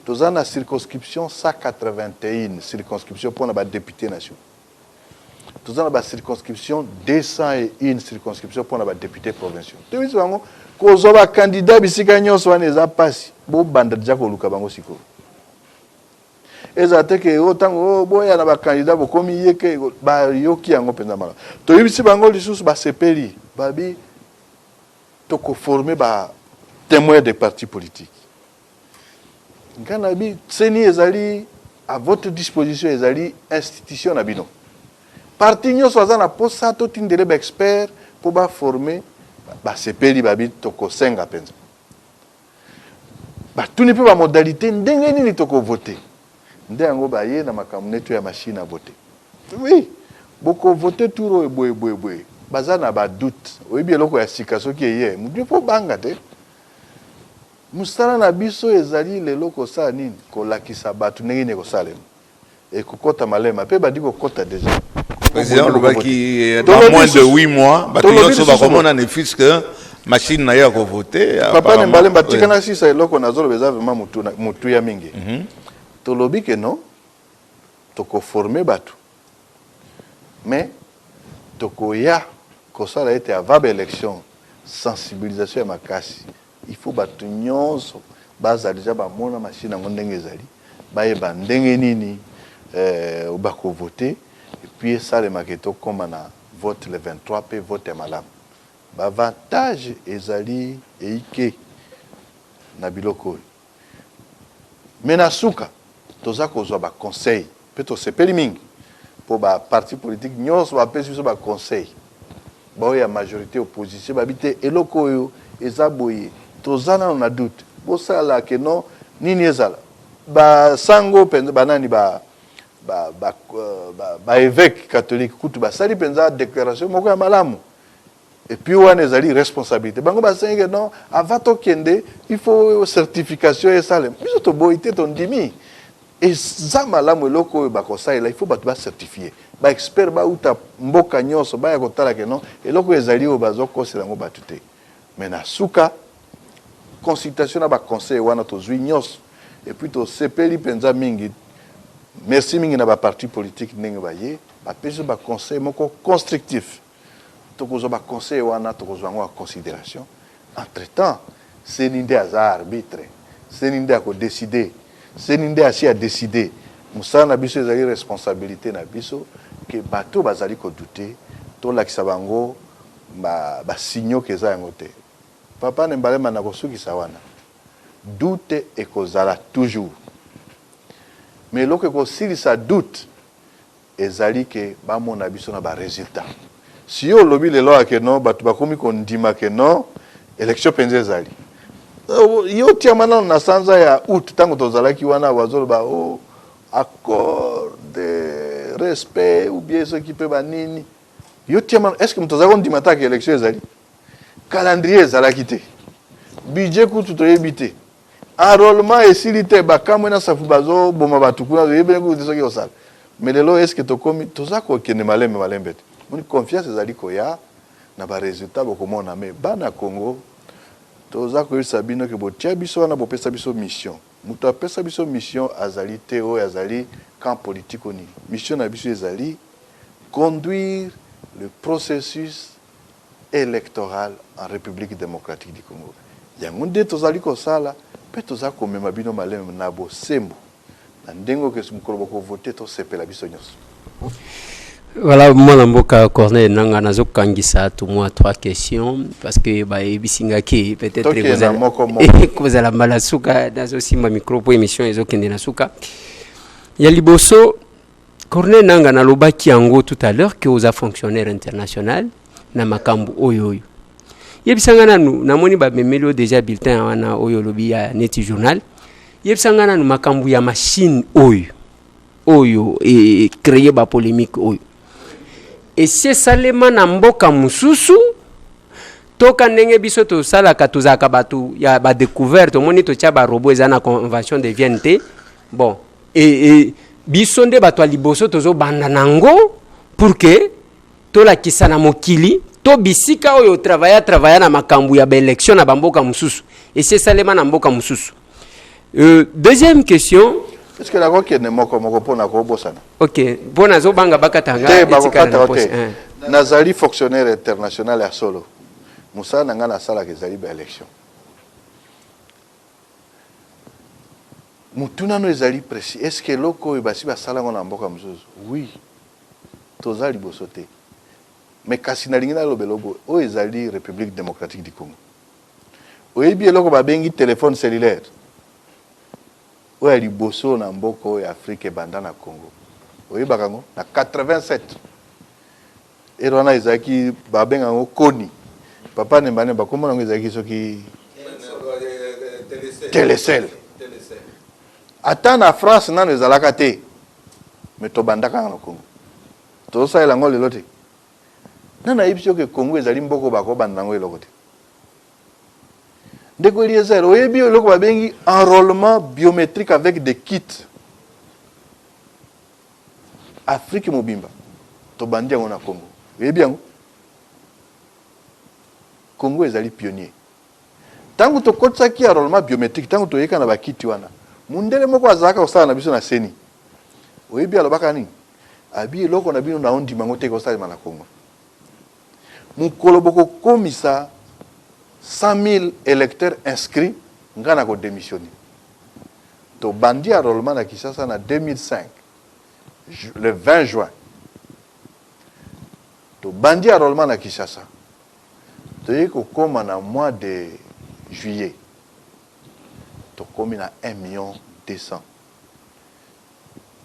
toza na circonscription 181 circonscription mpona badéputé nationaux, toza na bacirconscription 201 circonscription mpona badéputé provinciaux. Toyebisi bango kozwa bacandidat bisika nyonso wana eza mpasi, bobanda deja koluka bango sikoyo. Ezala te ke o ntango boya na bacandidat bokomi ye ke bayoki yango mpenza malamu. Toyebisi bango lisusu, basepeli, babi tokoforme batémoin de parti politique. Ngai na bi CENI ezali à votre disposition, ezali institution na bino. Parti nyonso aza na posa totindele baexpert mpo baforme, basepeli, babi tokosenga mpenza. Batuni mpe bamodalité ndenge nini tokovote. Nde yango baye na makambo neti ya machine à voter. Oui, bokovote tour oyo boye boye boye. Baza na badoute. Oyebi, eloko ya sika soki eye, motu mpo banga te. Mosala na biso ezali lelo kosala nini? Kolakisa bato ndenge nini ekosalema, ekokɔta malema mpe bandi kokɔta déjà. Président olobaki dans moins de 8 mois bato nyonso bakomona ne fût-ce que machine na ye ya kovote. Papa Nembalemba, tika na sisa eloko nazoloba, eza vraiment motuya mingi. Tolobi ke non, tokoforme bato, mais tokoya kosala ete avant baélection sensibilisation ya makasi. Il faut bato nyonso bazala deja bamona machine yango ndenge ezali, bayeba ndenge nini bakovote. Et puis esalemaka tokóma na vote le 23 mpe vote ya malamu. Baavantage ezali eike na biloko oyo. Me na suka toza kozwa baconseil mpe tosepeli mingi. Mpo ba partis politiques nionso bapesi biso ba conseils, ba oyo ya majorite, opposition, babi te eloko oyo eza boye, toza nanu na doute, bosala que non nini ezala. Ba sango penza, ba nani ba ba ba ba eveques catholiques kutu basali penza declaration moko ya malamu. Et puis wana ezali responsabilite. Bango basengi que non, avant tokende, il faut certification esalema. Biso toboyi te, tondimi. Eza malamu eloko oyo bakosalela, il faut bato ba certifier. Ba experts bawuta mboka nionso baya kotala que non, eloko oyo ezali oyo bazokosela yango bato te. Mais na suka, consultation na ba conseils wana tozui nionso et puis tosepeli penza mingi. Merci mingi na ba partis politiques ndenge baye, bapesi biso ba conseils moko constructifs. Tokozwa ba conseils wana, tokozwa yango en consideration. Entre temps, ceni nde aza arbitre, ceni nde ako decider, ceni nde asi a decider. Mosala na biso ezali responsabilite na biso que bato oyo bazali ko douter, tolakisa bango ba ba signaux que eza yango te. Papa Nembalema, nakosukisa wana. Doute ekozala toujours. Mais eloko ekosilisa doute Ezali que ba mona biso na ba resultats. Si yo olobi lelo awa que non batu bakomi ko ndima que non election penza ezali. Yo tiama nanu na sanza ya aout tango tozalaki wana bazoloba oh accord de respect ou bien soki pe ba nini. Yo tiama est ce que moto azalaki kondima ata que election ezali? Calendrier ezalaki te. Budget kutu toyebi te. Enrolement esili te ba kamwe na safu bazo boma batu kuna toyebi kutu te soki osala mais lelo est ce que tokomi toza kokende malembe malembe te moni confiance ezali koya na ba resultats bokomona mais bana Congo toza koyebisa bino ke botia biso wana bopesa biso mission moto apesa biso mission azali te oyo azali camp politique nini mission na biso ezali conduire le processus electorale en Republique democratique du Congo. Yango nde tozali kosala mpe toza komema bino malembe na bosembo na ndenge oyo ke mokolo boko voter tosepela biso nionso. Voilà mwana mboka Corneille Nanga nazokangisa to mwa trois questions parce que bayebisi nga ke peut-être Tokende na moko moko. kozala mbala suka nazosimba micro mpo émission ezokende na suka ya liboso. Corneille Nanga nalobaki yango tout à l'heure que oza fonctionnaire international na makambo oyo oyo. Yebisa nga nanu namoni bamemeli yo déjà bulletin wana oyo olobi ya neti journal. Yebisa nga nanu makambo ya machine oyo oyo e créer ba polemique oyo. Esi esalema na mboka mosusu toka ndenge biso tosalaka tozalaka bato ya ba découverte omoni totia ba robot eza na convention de Vienne te bon Et, et biso nde bato ya liboso tozobanda nango pour que tolakisa na mokili to bisika oyo travailla travailla na makambo ya baélection na bamboka mosusu esi esalema na mboka mosusu. Deuxième question. Est-ce que nakokende moko moko mpo nakobosana? Ok, mpo nazobanga bakata nga te, bakokata te. Nazali fonctionnaire international ya solo. Mosala na ngai nasalaka ezali baélection. Motuna no ezali precis, est ce que eloko oyo basi basala yango na mboka mosusu? Oui, toza liboso te. Mais kasi nalingi naloba eloko oyo ezali Republique democratique du Congo. Oyebi eloko babengi telephone cellulaire? Oyo ya liboso na mboka oyo ya Afrique ebanda na Congo. Oyebaka yango? Na 87. Heure wana ezalaki ba benga yango koni. Papa Nemba Nemba kombo na yango ezalaki soki Telecel. Ata na France nanu ezalaka te. Mais tobandaka na Congo. Tozosalela yango lelo te. Nani ayebisi yo ke Congo ezali mboka oyo bakobanda yango eloko te? Ndeko Eliezer, oyebi eloko babengi enrôlement biométrique avec des kits? Afrique mobimba tobandi yango na Congo. Oyebi yango? Congo ezali pionnier. Tango tokotisaki enrôlement biometrique, tango toyeka na bakiti wana, mundele moko azalaka kosala na biso na CENI. Oyebi alobaka nini? Abi eloko na bino naondima yango te ekosalema na Congo. Mokolo bokokomisa 100 000 electeurs inscrits, nga nako demissionner. Tobandi enrolement na Kinshasa na 2005 le 20 juin. Tobandi enrolement na Kinshasa. Toyei kokoma na mois de juillet. Tokomi na 1 million 200.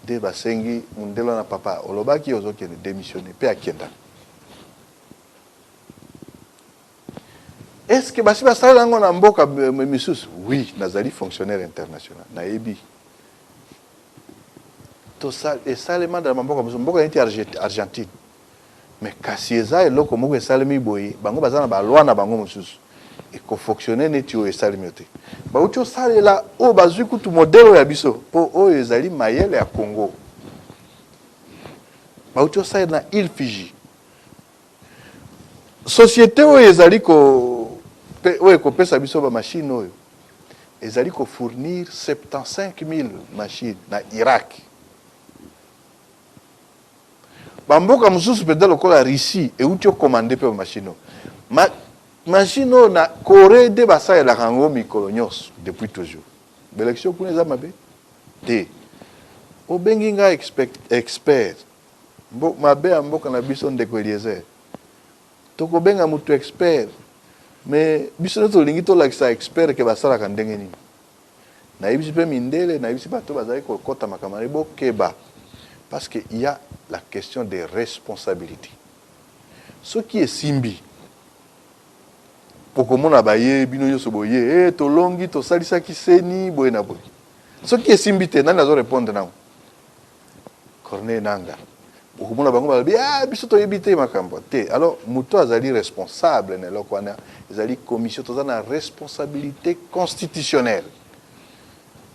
Nde basengi mundele wana papa olobaki ozo kende demissionner pe akenda. Est ce que basi basalela yango na mboka misusu? Oui, nazali fonctionnaire international, nayebi. Tosal esalema na mboka mosusu, mboka neti Argentine. Mais kasi eza eloko moko esalemi boye, bango baza na ba lois na bango mosusu. Eko fonctionner neti oyo esalemi oyo te. Bawuti osalela oyo bazwi kutu modèle oyo ya biso po oyo ezali mayele ya Congo. Bawuti osalela na île Fiji. Societe oyo ezali ko oyo ekopesa biso ba machines oyo ezali ko fournir 75.000 machines na Irak. Ba mboka mosusu penza lokola Russie ewuti o commander pe ba machines oyo. Ma machine oyo na Coree nde basalelaka yango mikolo nionso depuis toujours. Ba elections kuna eza mabe te. Obengi nga expert Mbo, mabe ya mboka na biso ndeko Eliezer. Tokobenga mutu expert mais biso nde tolingi tolakisa expert ke basalaka ndenge nini. Nayebisi pe mindele, nayebisi bato bazali kokota makambo na bokeba parce que il ya la question de responsabilite. Soki esimbi okomona baye bino nyoso boye eh, tolongi tosalisaki seni boye na boye. Soki esimbi te nani azo repondre nango? Corneille Nanga okomona bango balobi ah biso toyebi te makambo te. Alors moto azali responsable na eloko wana ezali commission, toza na responsabilité constitutionnelle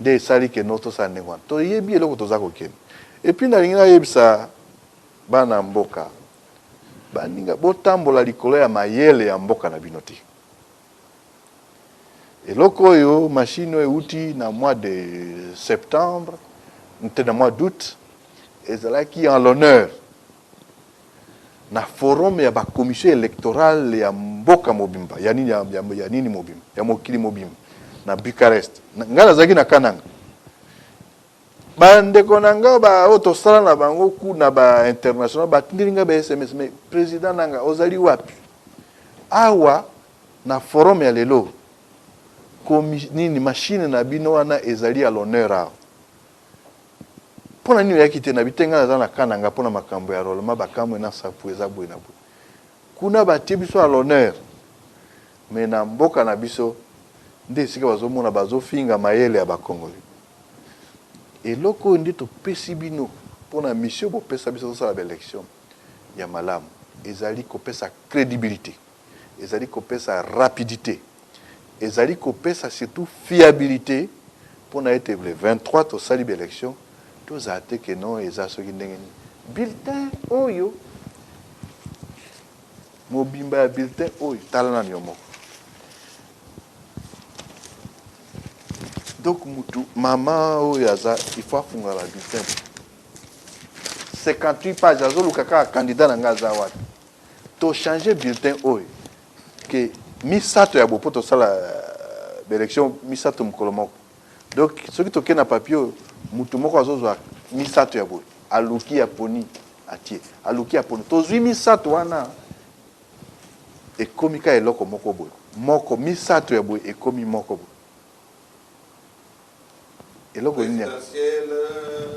nde esali ke no tosala ndenge wana, toyebi eloko toza kokende. Et puis nalingi nayebisa bana mboka baninga, botambola likolo ya mayele ya mboka na bino te. Eloko oyo machine oyo ewuti na mois de septembre te na mois d'aout ezalaki en l'honneur na forum ya ba commission electorale ya mboka mobimba ya nini ya, ya, ya nini mobimba ya mokili mobimba na Bucarest. Ngai nazalaki na Kananga. Ba ndeko na nga ba oyo tosala na bango kuna ba international batindeli nga ba sms mais president nanga ozali wapi? Awa na forum ya lelo komi nini machine na bino wana ezali à l'honneur awa. Pona nini oyaki te? Na bite nga naza na Kananga pona makambo ya enrolement ba kamwe na sapu eza boye na boye. Kuna batie biso à l'honneur mais na mboka na biso nde esika bazomona bazofinga mayele ya ba congolais. Eloko oyo nde topesi bino pona mission bopesa biso tosala ba election ya malamu ezali kopesa credibilite, ezali kopesa rapidite, ezali kopesa surtout fiabilite pona ete le 23 tosali ba election tozala te que non eza soki ndenge nini. Bulletin oyo mobimba ya bulletin oyo tala nanu yo moko. Donc mutu mama oyo aza il faut afungola ba bulletin 58 pages azoluka kaka candidat na nga aza wapi. To changer bulletin oyo ke misato ya bopo tosala euh, ba election misato mokolo moko. Donc soki toke na papier oyo mutu moko azozwa misato ya boye aluki ya poni atie aluki ya poni tozwi misato wana Ekomi kaka eloko moko boye. Moko, misato ya boye ekomi moko boye. Eloko nini yango?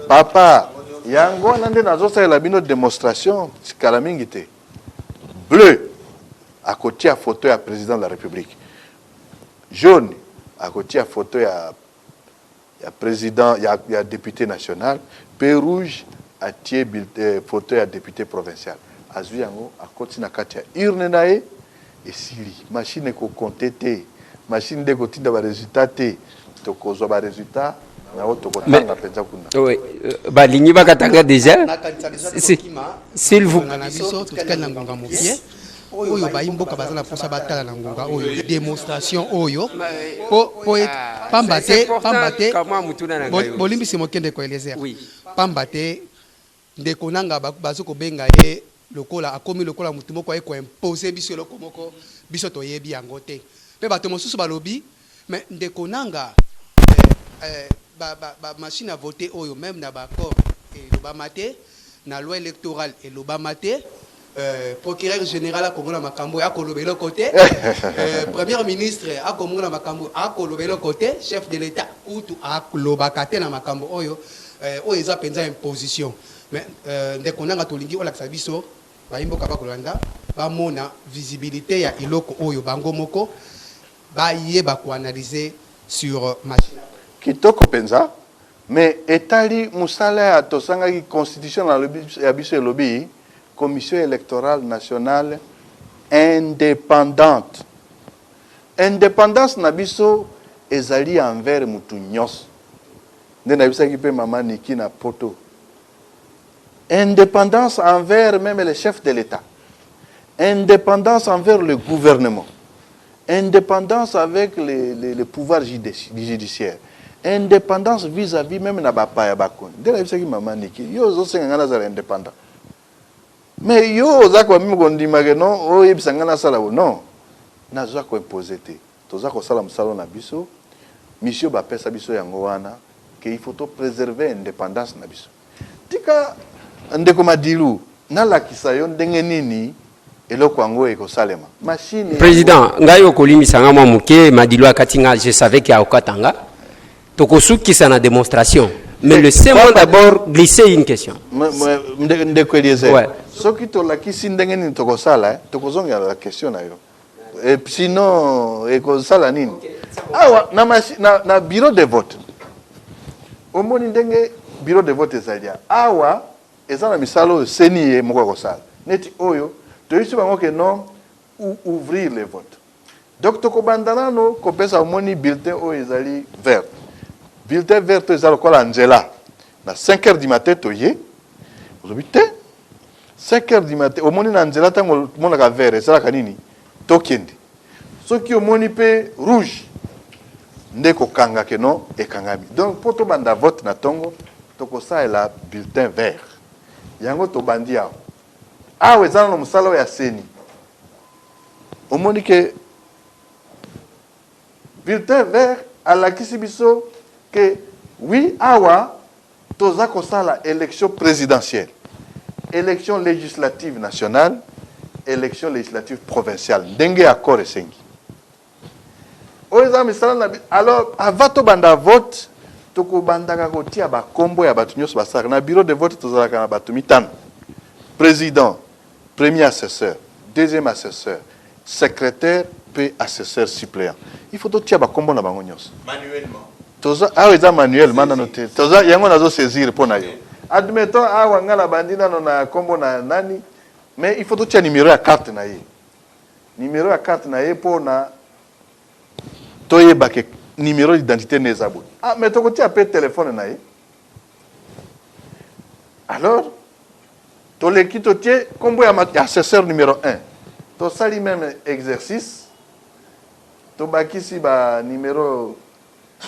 Papa, yango wana nde nazosalela bino demonstration kala mingi te. Bleu akotia photo ya president de la Republique. Jaune akotia photo ya ya president ya, ya depute national pe rouge atie eh, photo ya depute provincial azwi yango akoti na kati ya urne na ye esili machine ekokonte te machine nde ekotinda ba resultat te tokozwa ba resultat na oyo tokotanga mpenza kuna oui, euh, balingi bakatanga déjà s'il vous na biso totikali na ngonga mokie oyo bayi mboka baza na mposa batala na ngonga oyo demonstration oyo po po ah, pamba te pamba te bolimbisi moke ndeko Eliezer pamba te ndeko nanga bazo kobenga ye lokola akomi lokola motu moko aye koimpose biso eloko moko biso toyebi yango te mpe bato mosusu balobi mais ndeko nanga eh, eh, ba, ba, ba machine à voter oyo meme na ba accord elobama te na loi électorale elobama te Euh, procureur général akomona makambo oyo akoloba eloko te euh, premier ministre akomona makambo akoloba eloko te chef de l'état kutu alobaka te na makambo oyo. Eh, oyo eza penza imposition. Mais euh, ndeko nanga tolingi olakisa biso bayi mboka bakolanda bamona visibilité ya eloko oyo bango moko bayeba ko analyser sur machine. Kitoko penza mais etali musala ya tosangaki constitution ya biso elobi commission electorale nationale independante. Independance na biso ezali envers mutu nyonso. Nde nayebisaki pe mama Nicky na poto. Independance envers meme le chef de l'Etat. Independance envers le gouvernement. Independance avec le, le, le pouvoir judiciaire. Independance vis-à-vis meme na bapaya bakoni. Nde nayebisaki mama Nicky, yo ozosenga ngai nazala independant. Mais yo oza kwa meme kondima ke non, oyebisa ngai nasala bo. Non. Naza ko imposer te. Toza kosala mosala na biso, mission bapesa biso yango wana que il faut to preserver independance na biso. Tika ndeko Madilu nalakisa yo ndenge nini eloko yango ekosalema. Machine yango. President, ngai okolimbisa nga mwa moke, Madilu akati nga, je savais que akokata nga. Tokosukisa na demonstration. Mais laissez-moi d'abord glisser une question. Ndeko Eliezer, ouais. Soki tolakisi ndenge nini tokosala, eh, tokozongela la question na yo. Et sinon ekosala nini? Awa na, na, na bureau de vote omoni ndenge bureau de vote ezali awa, eza na misala oyo seni ye moko akosala neti oyo toyebisi bango ke non, ouvrir le vote. Donc tokobanda nano kopesa, omoni bulletin oyo ezali vert, bulletin vert oyo eza lokola nzela. Na 5 heures du matin toye, olobi te 5 heures du matin, omoni na nzela ntango omonaka vert esalaka nini? Tokende. Soki omoni mpe rouge nde kokanga ke non, ekangami. Donc mpo tobanda vote na ntongo, tokosalela bulletin vert yango. Tobandi awa. Awa eza nano mosala oyo ya seni. Omoni ke bulletin vert alakisi biso ke oui, awa toza kosala élection présidentielle, élection législative nationale, élection législative provinciale, ndenge accord esengi. Oyo eza misala na. Alors avant tobanda vote, tokobandaka kotia bakombo ya bato nyonso basalaka na bureau de vote. Tozalaka na bato mitano: président, premier assesseur, deuxième assesseur, secrétaire mpe assesseur suppléant. Il faut totia bakombo na bango nyonso. Manuellement. Toza awa, eza manuellement nano te, toza yango nazosaisir mpo na yo. Admettons awa nga na bandi nano na kombo na nani, mais il faut totia numéro ya carte na ye, numéro ya carte na ye mpo na toyeba ke numéro d'identité nde eza boye. Ah, mais tokotia mpe telefone na ye. Alors toleki, totie nkombo ya assesseur numéro 1, tosali même exercice, tobakisi ba numéro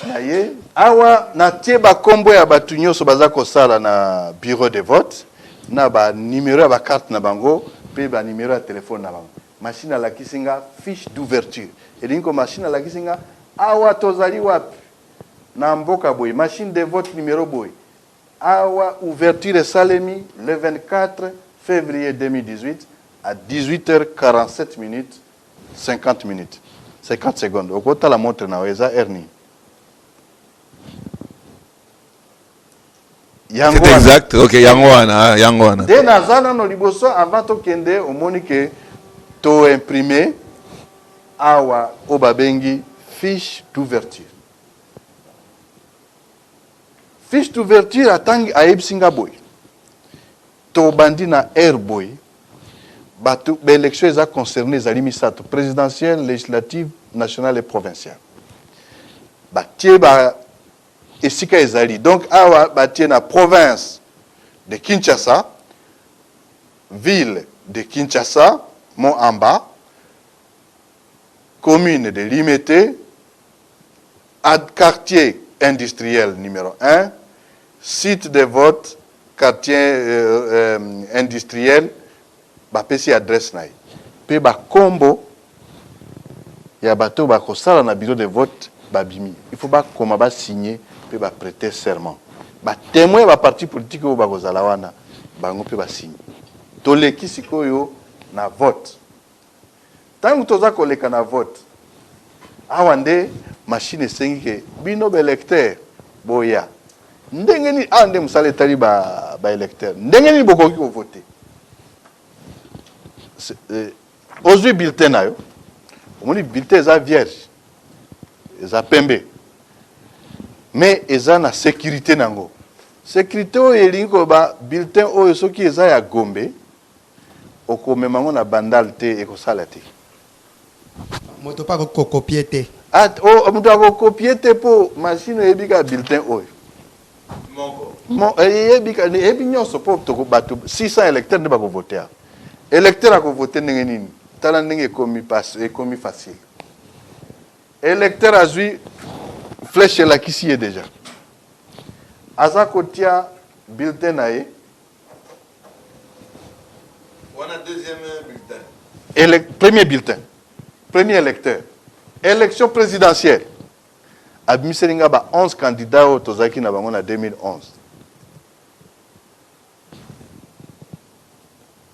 na ye. Awa natie bakombo ya bato nyonso baza kosala na bureau de vote, na banimero ya bacarte na bango mpe banimero ya telefone na bango. Machine alakisi nga fiche d'ouverture. Elingi ko machine alakisi nga awa tozali wapi, na mboka boye, machine de vote numéro boye. Awa ouverture esalemi le 24 février 2018 à 18h47 minutes 50 minutes 50 secondes. Okotala montre na yo, eza heure nini yango? C'est exact. Ok, yango wana, yango wana. Nde naza nano liboso avant tokende. Omoni ke toimprime awa oyo babengi fiche d'ouverture. Fiche d'ouverture atangi, ayebisi nga boye: tobandi na heure boye, bato baélection eza concerné ezali misato: présidentielle, législative nationale et provinciale. Batie ba esika ezali. Donc awa batie na province de Kinshasa, ville de Kinshasa, Mont-Amba, commune de Limete, ad quartier industriel numéro 1, site de vote quartier industriel. Bapesi adresse na ye mpe bakombo ya bato bakosala na bureau de vote. Babimi, il faut bakoma, basigne mpe baprêter serment. Batémoin ya baparti politique oyo bakozala wana, bango mpe basigne. Toleki sikoyo na vote. Ntango toza koleka na vote, awa nde machine esengi ke bino baélecteur boya. Ndenge nini awa nde mosala etali ba ba electeurs ndenge nini bokoki ko voter? Ozui bulletin na yo, omoni bulletin eza vierge, eza pembe mais eza na securite na yango. Securite oyo elingi koloba bulletin oyo soki eza ya Gombe okomema yango na Bandal te, ekosala te. Moto pe akoki ko copier te. Ah, oh, moto ako copier te po machine eyebi kaka bulletin oyo. Moko. Mo, eyebi ka, eyebi nyonso po toko bato 600 électeurs nde bako voter awa. Électeur ako voter ndenge nini? Tala ndenge ekomi pas, ekomi facile. Électeur azwi flèche elakisi ye déjà. Aza kotia bulletin na ye. Wana deuxième bulletin. Ele, premier bulletin. Premier électeur. Élection présidentielle. Abimiseli nga ba 11 candidats oyo tozalaki na bango na 2011.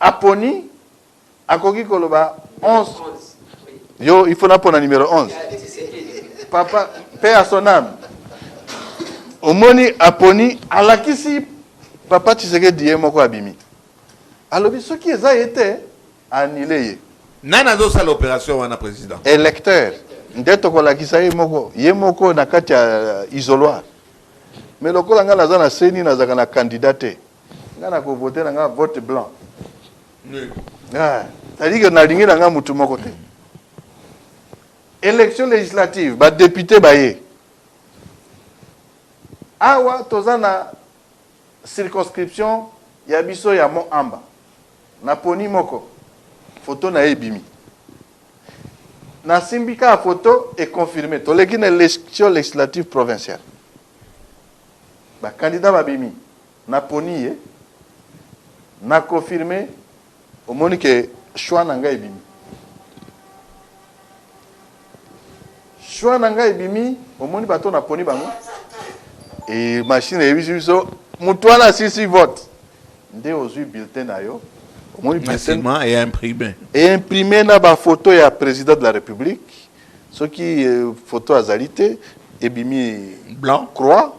Aponi akoki koloba 11 yo il faut napona numéro 11 papa paix à son âme omoni aponi alakisi papa Tshisekedi ye moko abimi alobi soki eza ye te annule ye. Nani azosala operation wana president? Electeur nde tokolakisa ye moko ye moko na kati ya isoloir mais lokola nga naza na ceni nazalaka na candidat te nga nako voter na nga vote blanc. Ah, c'est-à-dire que nalingi na nga mutu moko te. Élection législative, ba député baye. Awa toza na circonscription ya biso ya Mont Amba. Naponi moko, photo na ye ebimi. Nasimbi kaka photo e confirmer. Toleki na élection législative provinciale. Ba candidats babimi. Naponi ye, na confirmer, omoni que choix na ngai ebimi. Choix na ngai ebimi, omoni bato naponi bango? Et machine eyebisi biso mutu wana asilisi vote. Nde ozui bulletin na yo, omoni Na bulletin sima e imprimer. E imprimer na ba photos ya president de la Republique, soki photo azali te, ebimi Blanc. Croix.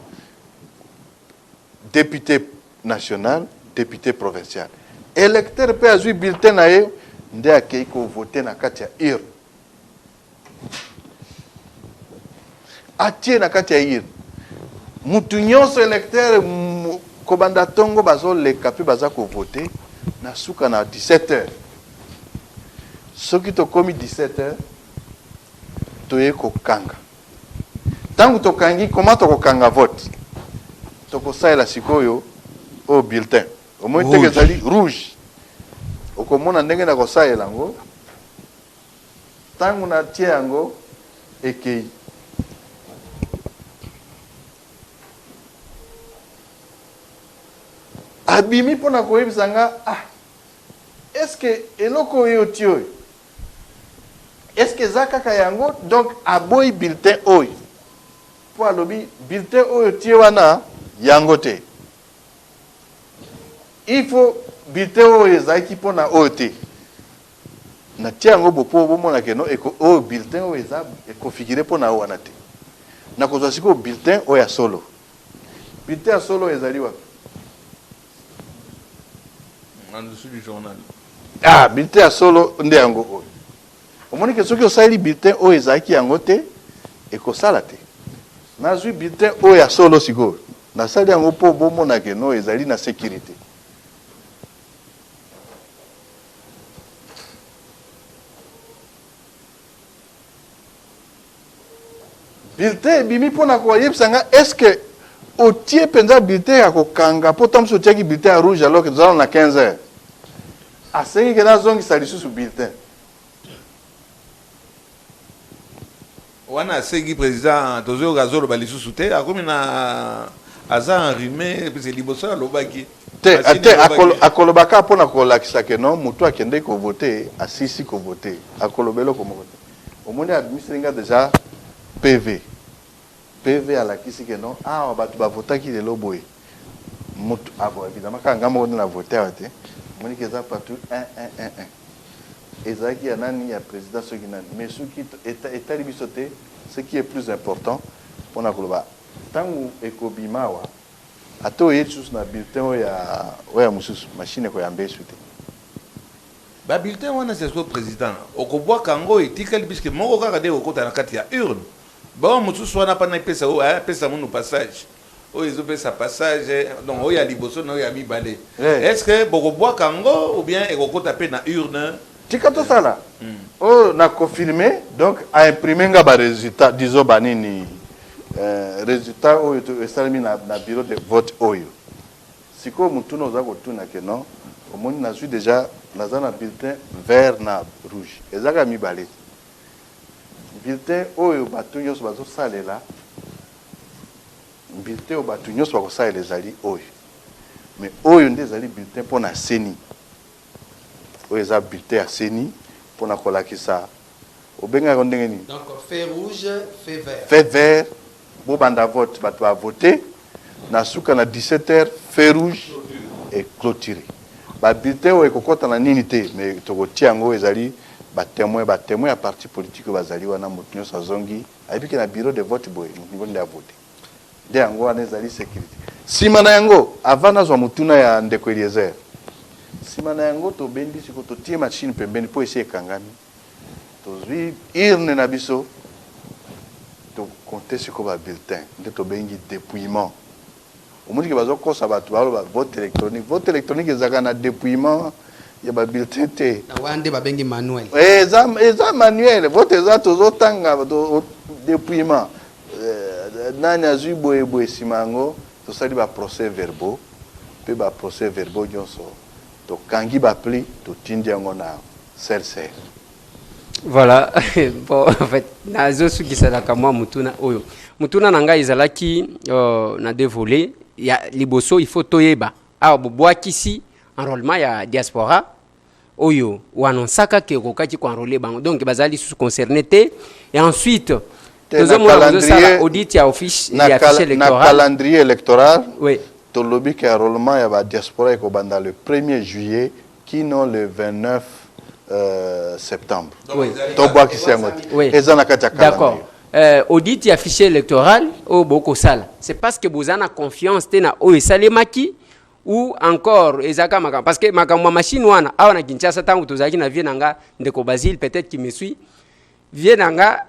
Depute national, depute provincial. Electeur pe azui bulletin na ye nde akeyi ko voter na kati ya urne. Atie na kati ya urne. Mutu nyonso electeur kobanda tongo bazo leka pe baza ko voter na suka na 17 heures. Soki tokomi 17 heures toye kokanga. Tango tokangi, comment tokokanga vote? Tokosalela sikoyo oyo bulletin. Omoni te que ezali rouge. Okomona ndenge nakosalela yango. Tango natie yango, ekeyi. Abimi pona koyebisa nga, ah, est-ce que eloko oyo otie oyo, Est ce que eza kaka yango? Donc aboyi bulletin oyo po alobi bulletin oyo otie wana yango te. Il faut bulletin oyo ezalaki pona oyo te. Natie yango bo po bomona que non oyo bulletin oyo eza configure pona oyo wana te. Nakozwa sikoyo bulletin oyo ya solo. Bulletin ya solo ezali wapi? En dessous du journal. Ah, bulletin ya solo nde yango oyo. Omoni ke soki osaleli bulletin oyo ezalaki yango te, ekosala te. Nazwi bulletin oyo ya solo sikoyo. Nasali yango mpo bomona ke no ezali na securite. Bulletin ebimi pona koyebisa nga est ce que otie penza bulletin ya kokanga po tango mosusu otiaki bulletin ya rouge alors que toza nanu na 15 heures. Asengi ke nazongisa lisusu bulletin. Wana asengi president tozoyoka azoloba lisusu te akomi na aza enrhume puisque liboso alobaki Te, machine te elobaki. akoloba kaka pona kolakisa ke non mutu akendeki ko voter asilisi ko voter akoloba eloko moko te. Omoni abimiseli nga dejà PV. PV alakisi que non awa batu ba votaki lelo boye. Mutu ah bon evidemment kaka nga moko nde na vote awa te. Omoni que eza partout 1 1 1 1. Ezalaki ya nani ya president soki nani mais soki etali biso te ce qui est plus important pona koloba tangu ekobima awa. Ata oye lisusu na bulletin oyo ya oyo ya mosusu, machine ekoyamba ye lisusu te. Ba bulletins wana sikoyo president okobwaka yango etikali puisque moko kaka nde ekokota na kati ya urne, ba oyo mosusu wana pana epesa oyo apesa munu passage oyo ezopesa passage donc oyo ya liboso na oyo ya mibale est ce que bokobwaka yango ou bien ekokota pe na urne? Tika tosala oyo na confirme donc a imprime nga ba resultats disons ba nini resultats oyo esalemi na bureau de vote oyo. Sikoyo motuna oza kotuna que non omoni nazui dejà naza na bulletin vert na rouge eza kaka mibale te bulletin oyo batu nionso bazo salela bulletin oyo batu nionso bako salela ezali oyo mais oyo nde ezali bulletin pona ceni oyo eza bulletin ya ceni pona kolakisa obengaka yango ndenge nini? Donc feu rouge, feu vert. Feu vert, bobanda vote, bato ba voter, na suka na 17 heures feu rouge e cloturer. Ba bulletins oyo ekokota na nini te, mais tokotia yango ezali ba temoins, ba temoins ya parti politique oyo bazali wana, moto nionso azongi ayebi ke na bureau de vote boye moto nionso nde a voter. Nde yango wana ezali securite. Sima na yango, avant nazwa motuna ya ndeko Eliezer, sima na yango tobendi sikoyo totie machine pembeni po esi ekangami. Tozui urne na biso to compter sikoyo ba bulletins nde tobengi depouillement. Omoni ke bazo kosa batu baloba vote electronique. Vote electronique ezalaka na depouillement ya ba bulletins te. Na wana nde babengi manuel. Eh, eza eza manuel. Vote eza tozo tanga depouillement. Nani azui boye boye sima yango tosali ba procès verbaux pe ba procès verbaux nionso tokangi ba plis totindi yango na CLCR. Voilà, bon, en fait, nazosukiselaka mwa motuna oyo. Motuna na ngai ezalaki euh, na deux volets. Ya liboso, il faut toyeba awa bobwakisi enrôlement ya diaspora oyo oannonsaka ke okokaki koenrôler bango, donc bazali lisusu concerné te. Et ensuite Te, na tozomona bozosala calendrier, audit ya office na, ya cal, fichier na électoral. calendrier électoral Oui. tolobi ke enrôlement ya ba diaspora ekobanda le 1er juillet kino le 29 septembre. Oui. Tobwakisi yango te. Oui. Eza na kati ya D'accord. calendrier. Euh, audit ya fichier électoral oyo bokosala, c'est parce que boza na confiance te na oyo esalemaki ou encore ezalaka makambo parce que makambo ya machine wana awa na Kinshasa ntango tozalaki na vie na nga ndeko Basile peut-être qui me suit vie na nga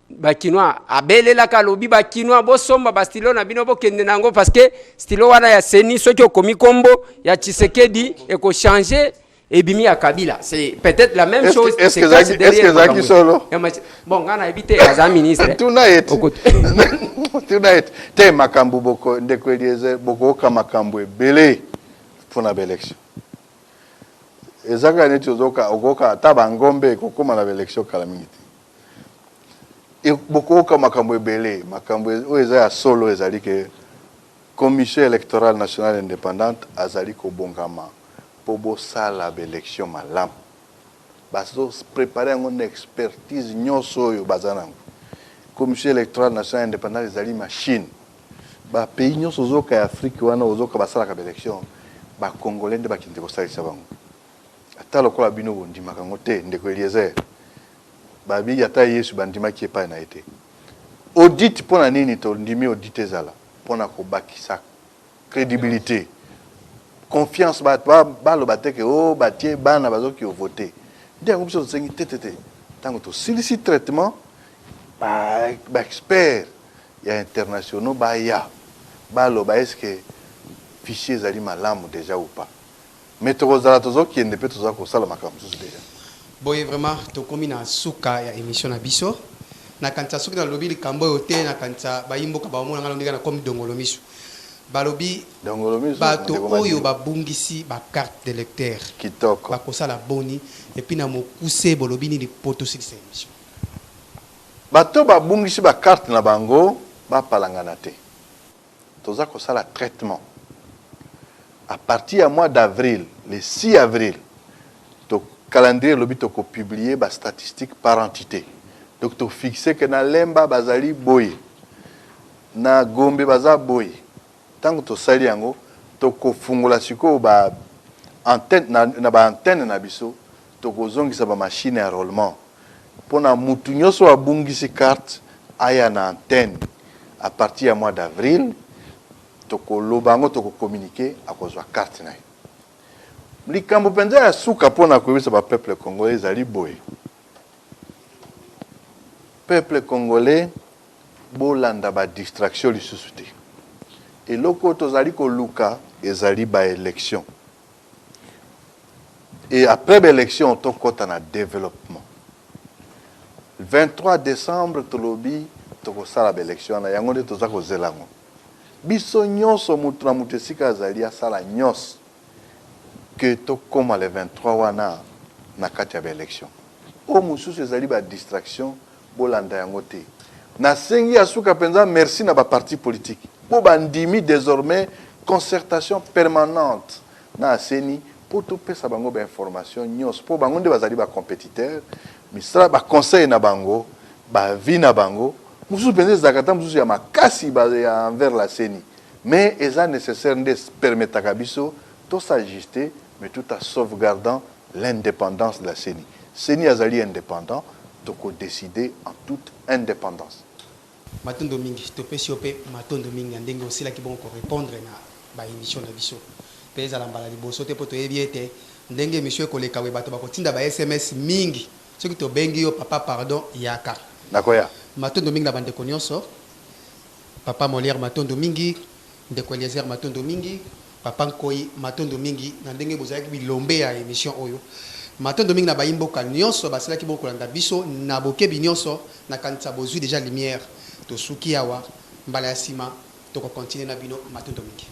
Ba kinois abelelaka alobi ba kinois bosomba ba stylo na bino bokende na yango parce que stylo wana ya CENI soki okomi kombo ya Tshisekedi eko changer ebimi ya Kabila. C'est peut-être la même Est-ce chose que- est-ce qui que se cache ezalaki- est-ce que derrière ezalaki makambo. solo? Ya machi- Bon nga nayebi te aza ministre. Tuna ye te. Okot- Tuna ye te. Te makambo boko ndeko Eliezer bokoyoka makambo ebele mpo na ba election. Eza kaka neti ozoka okoyoka ata ba ngombe ekokoma na ba election kala mingi te. Bokoyoka makambo ebele. Makambo oyo eza ya solo ezali que Commission electorale nationale independante azali kobongama mpo bosala ba elections malamu. Bazo preparer yango na expertise nionso oyo baza na yango. Commission electorale nationale independante ezali machine. Ba pays nionso ozoyoka ya Afrique wana ozoyoka basalaka ba elections, ba Congolais nde bakende kosalisa bango. Ata lokola bino bondimaka yango te, ndeko Eliezer. Ba bi ata Yesu bandimaki epai na ye te. Audit mpo na nini tondimi audit ezala? Mpo na kobakisa credibilite, confiance bato baloba te ke oh batie bana bazoki voter. Nde yango biso tosengi te te te. Tango tosilisi traitement ba ba experts ya internationaux baya baloba est ce que fichier ezali malamu dejà ou pas. Mais tokozala tozo kende pe toza kosala makambo mosusu dejà. Boye vraiment tokomi na suka ya emission na biso. Nakanisa soki nalobi likambo oyo te nakanisa bayi mboka bakomona nga ndenge nakomi dongolo misu. Balobi Dongolo misu bato ndeko oyo Madidi. babungisi ba carte d'electeur Kitoko. bakosala boni? Et puis na mokuse bolobi nini po tosilisa emission? Bato babungisi ba carte na bango bapalangana te. Toza kosala traitement à partir ya mois d'avril, le 6 avril to calendrier elobi toko publier ba statistiques par entite. Donc to fixer que na Lemba bazali boye, na Gombe baza boye. Tango tosali yango, tokofungola sikoyo ba antenne, na, na ba antenne na biso, tokozongisa ba machines ya enrolement pona mutu nionso oyo abungisi carte aya na antenne à partir ya mois d'avril. Tokoloba yango, tokocommuniquer, akozwa carte na ye. Likambo mpenza ya suka mpona koyebisa bapeuple congolais ezali boye: peuple congolais, bolanda badistraction lisusu te. Eloko oyo tozali koluka ezali baélection, et après baélection tokɔta na développement. 23 décembre tolobi tokosala baélection wana, yango nde toza kozela yango. Biso nyonso, mutu na mutu esika azali, asala nyonso ke tokóma le 23 wana na kati ya baélection. Oyo mosusu ezali badistraction, bolanda yango te. Nasengi ya suka mpenza merci na baparti politique mpo bandimi désormais concertation permanente na CENI, mpo topesa bango bainformation nyonso, mpo bango nde bazali bacompétiteur. Misala baconseil na bango, baavis na bango mosusu mpenza ezalaka ta mosusu ya makasi ya envers la CENI, mais eza nécessaire nde permettaka biso tos'ajuster, mais tout en sauvegardant l'indépendance de la CENI. CENI azali indépendant, tokodécider en toute indépendance. Matondo mingi. Topesi yo mpe matondo mingi ya ndenge osilaki bongo korépondre na baémission na biso, mpe ezala mbala liboso te, mpo toyebi ete ndenge émission ekoleka boye, bato bakotinda ba SMS mingi. Soki tobengi yo, papa, pardon, yaka. Nakoya. Matondo mingi na bandeko nyonso. Papa Molière, matondo mingi. Ndeko Eliezer, matondo mingi. Papa Nkoi, matondo mingi na ndenge bozalaki bilombe ya émission oyo. Matondo mingi na bayimboka nyonso basalaki bongo kolanda biso na bokebi nyonso. Nakanisa bozwi déjà lumière. Tosuki awa, mbala ya nsima tokokontinue na bino. Matondo mingi.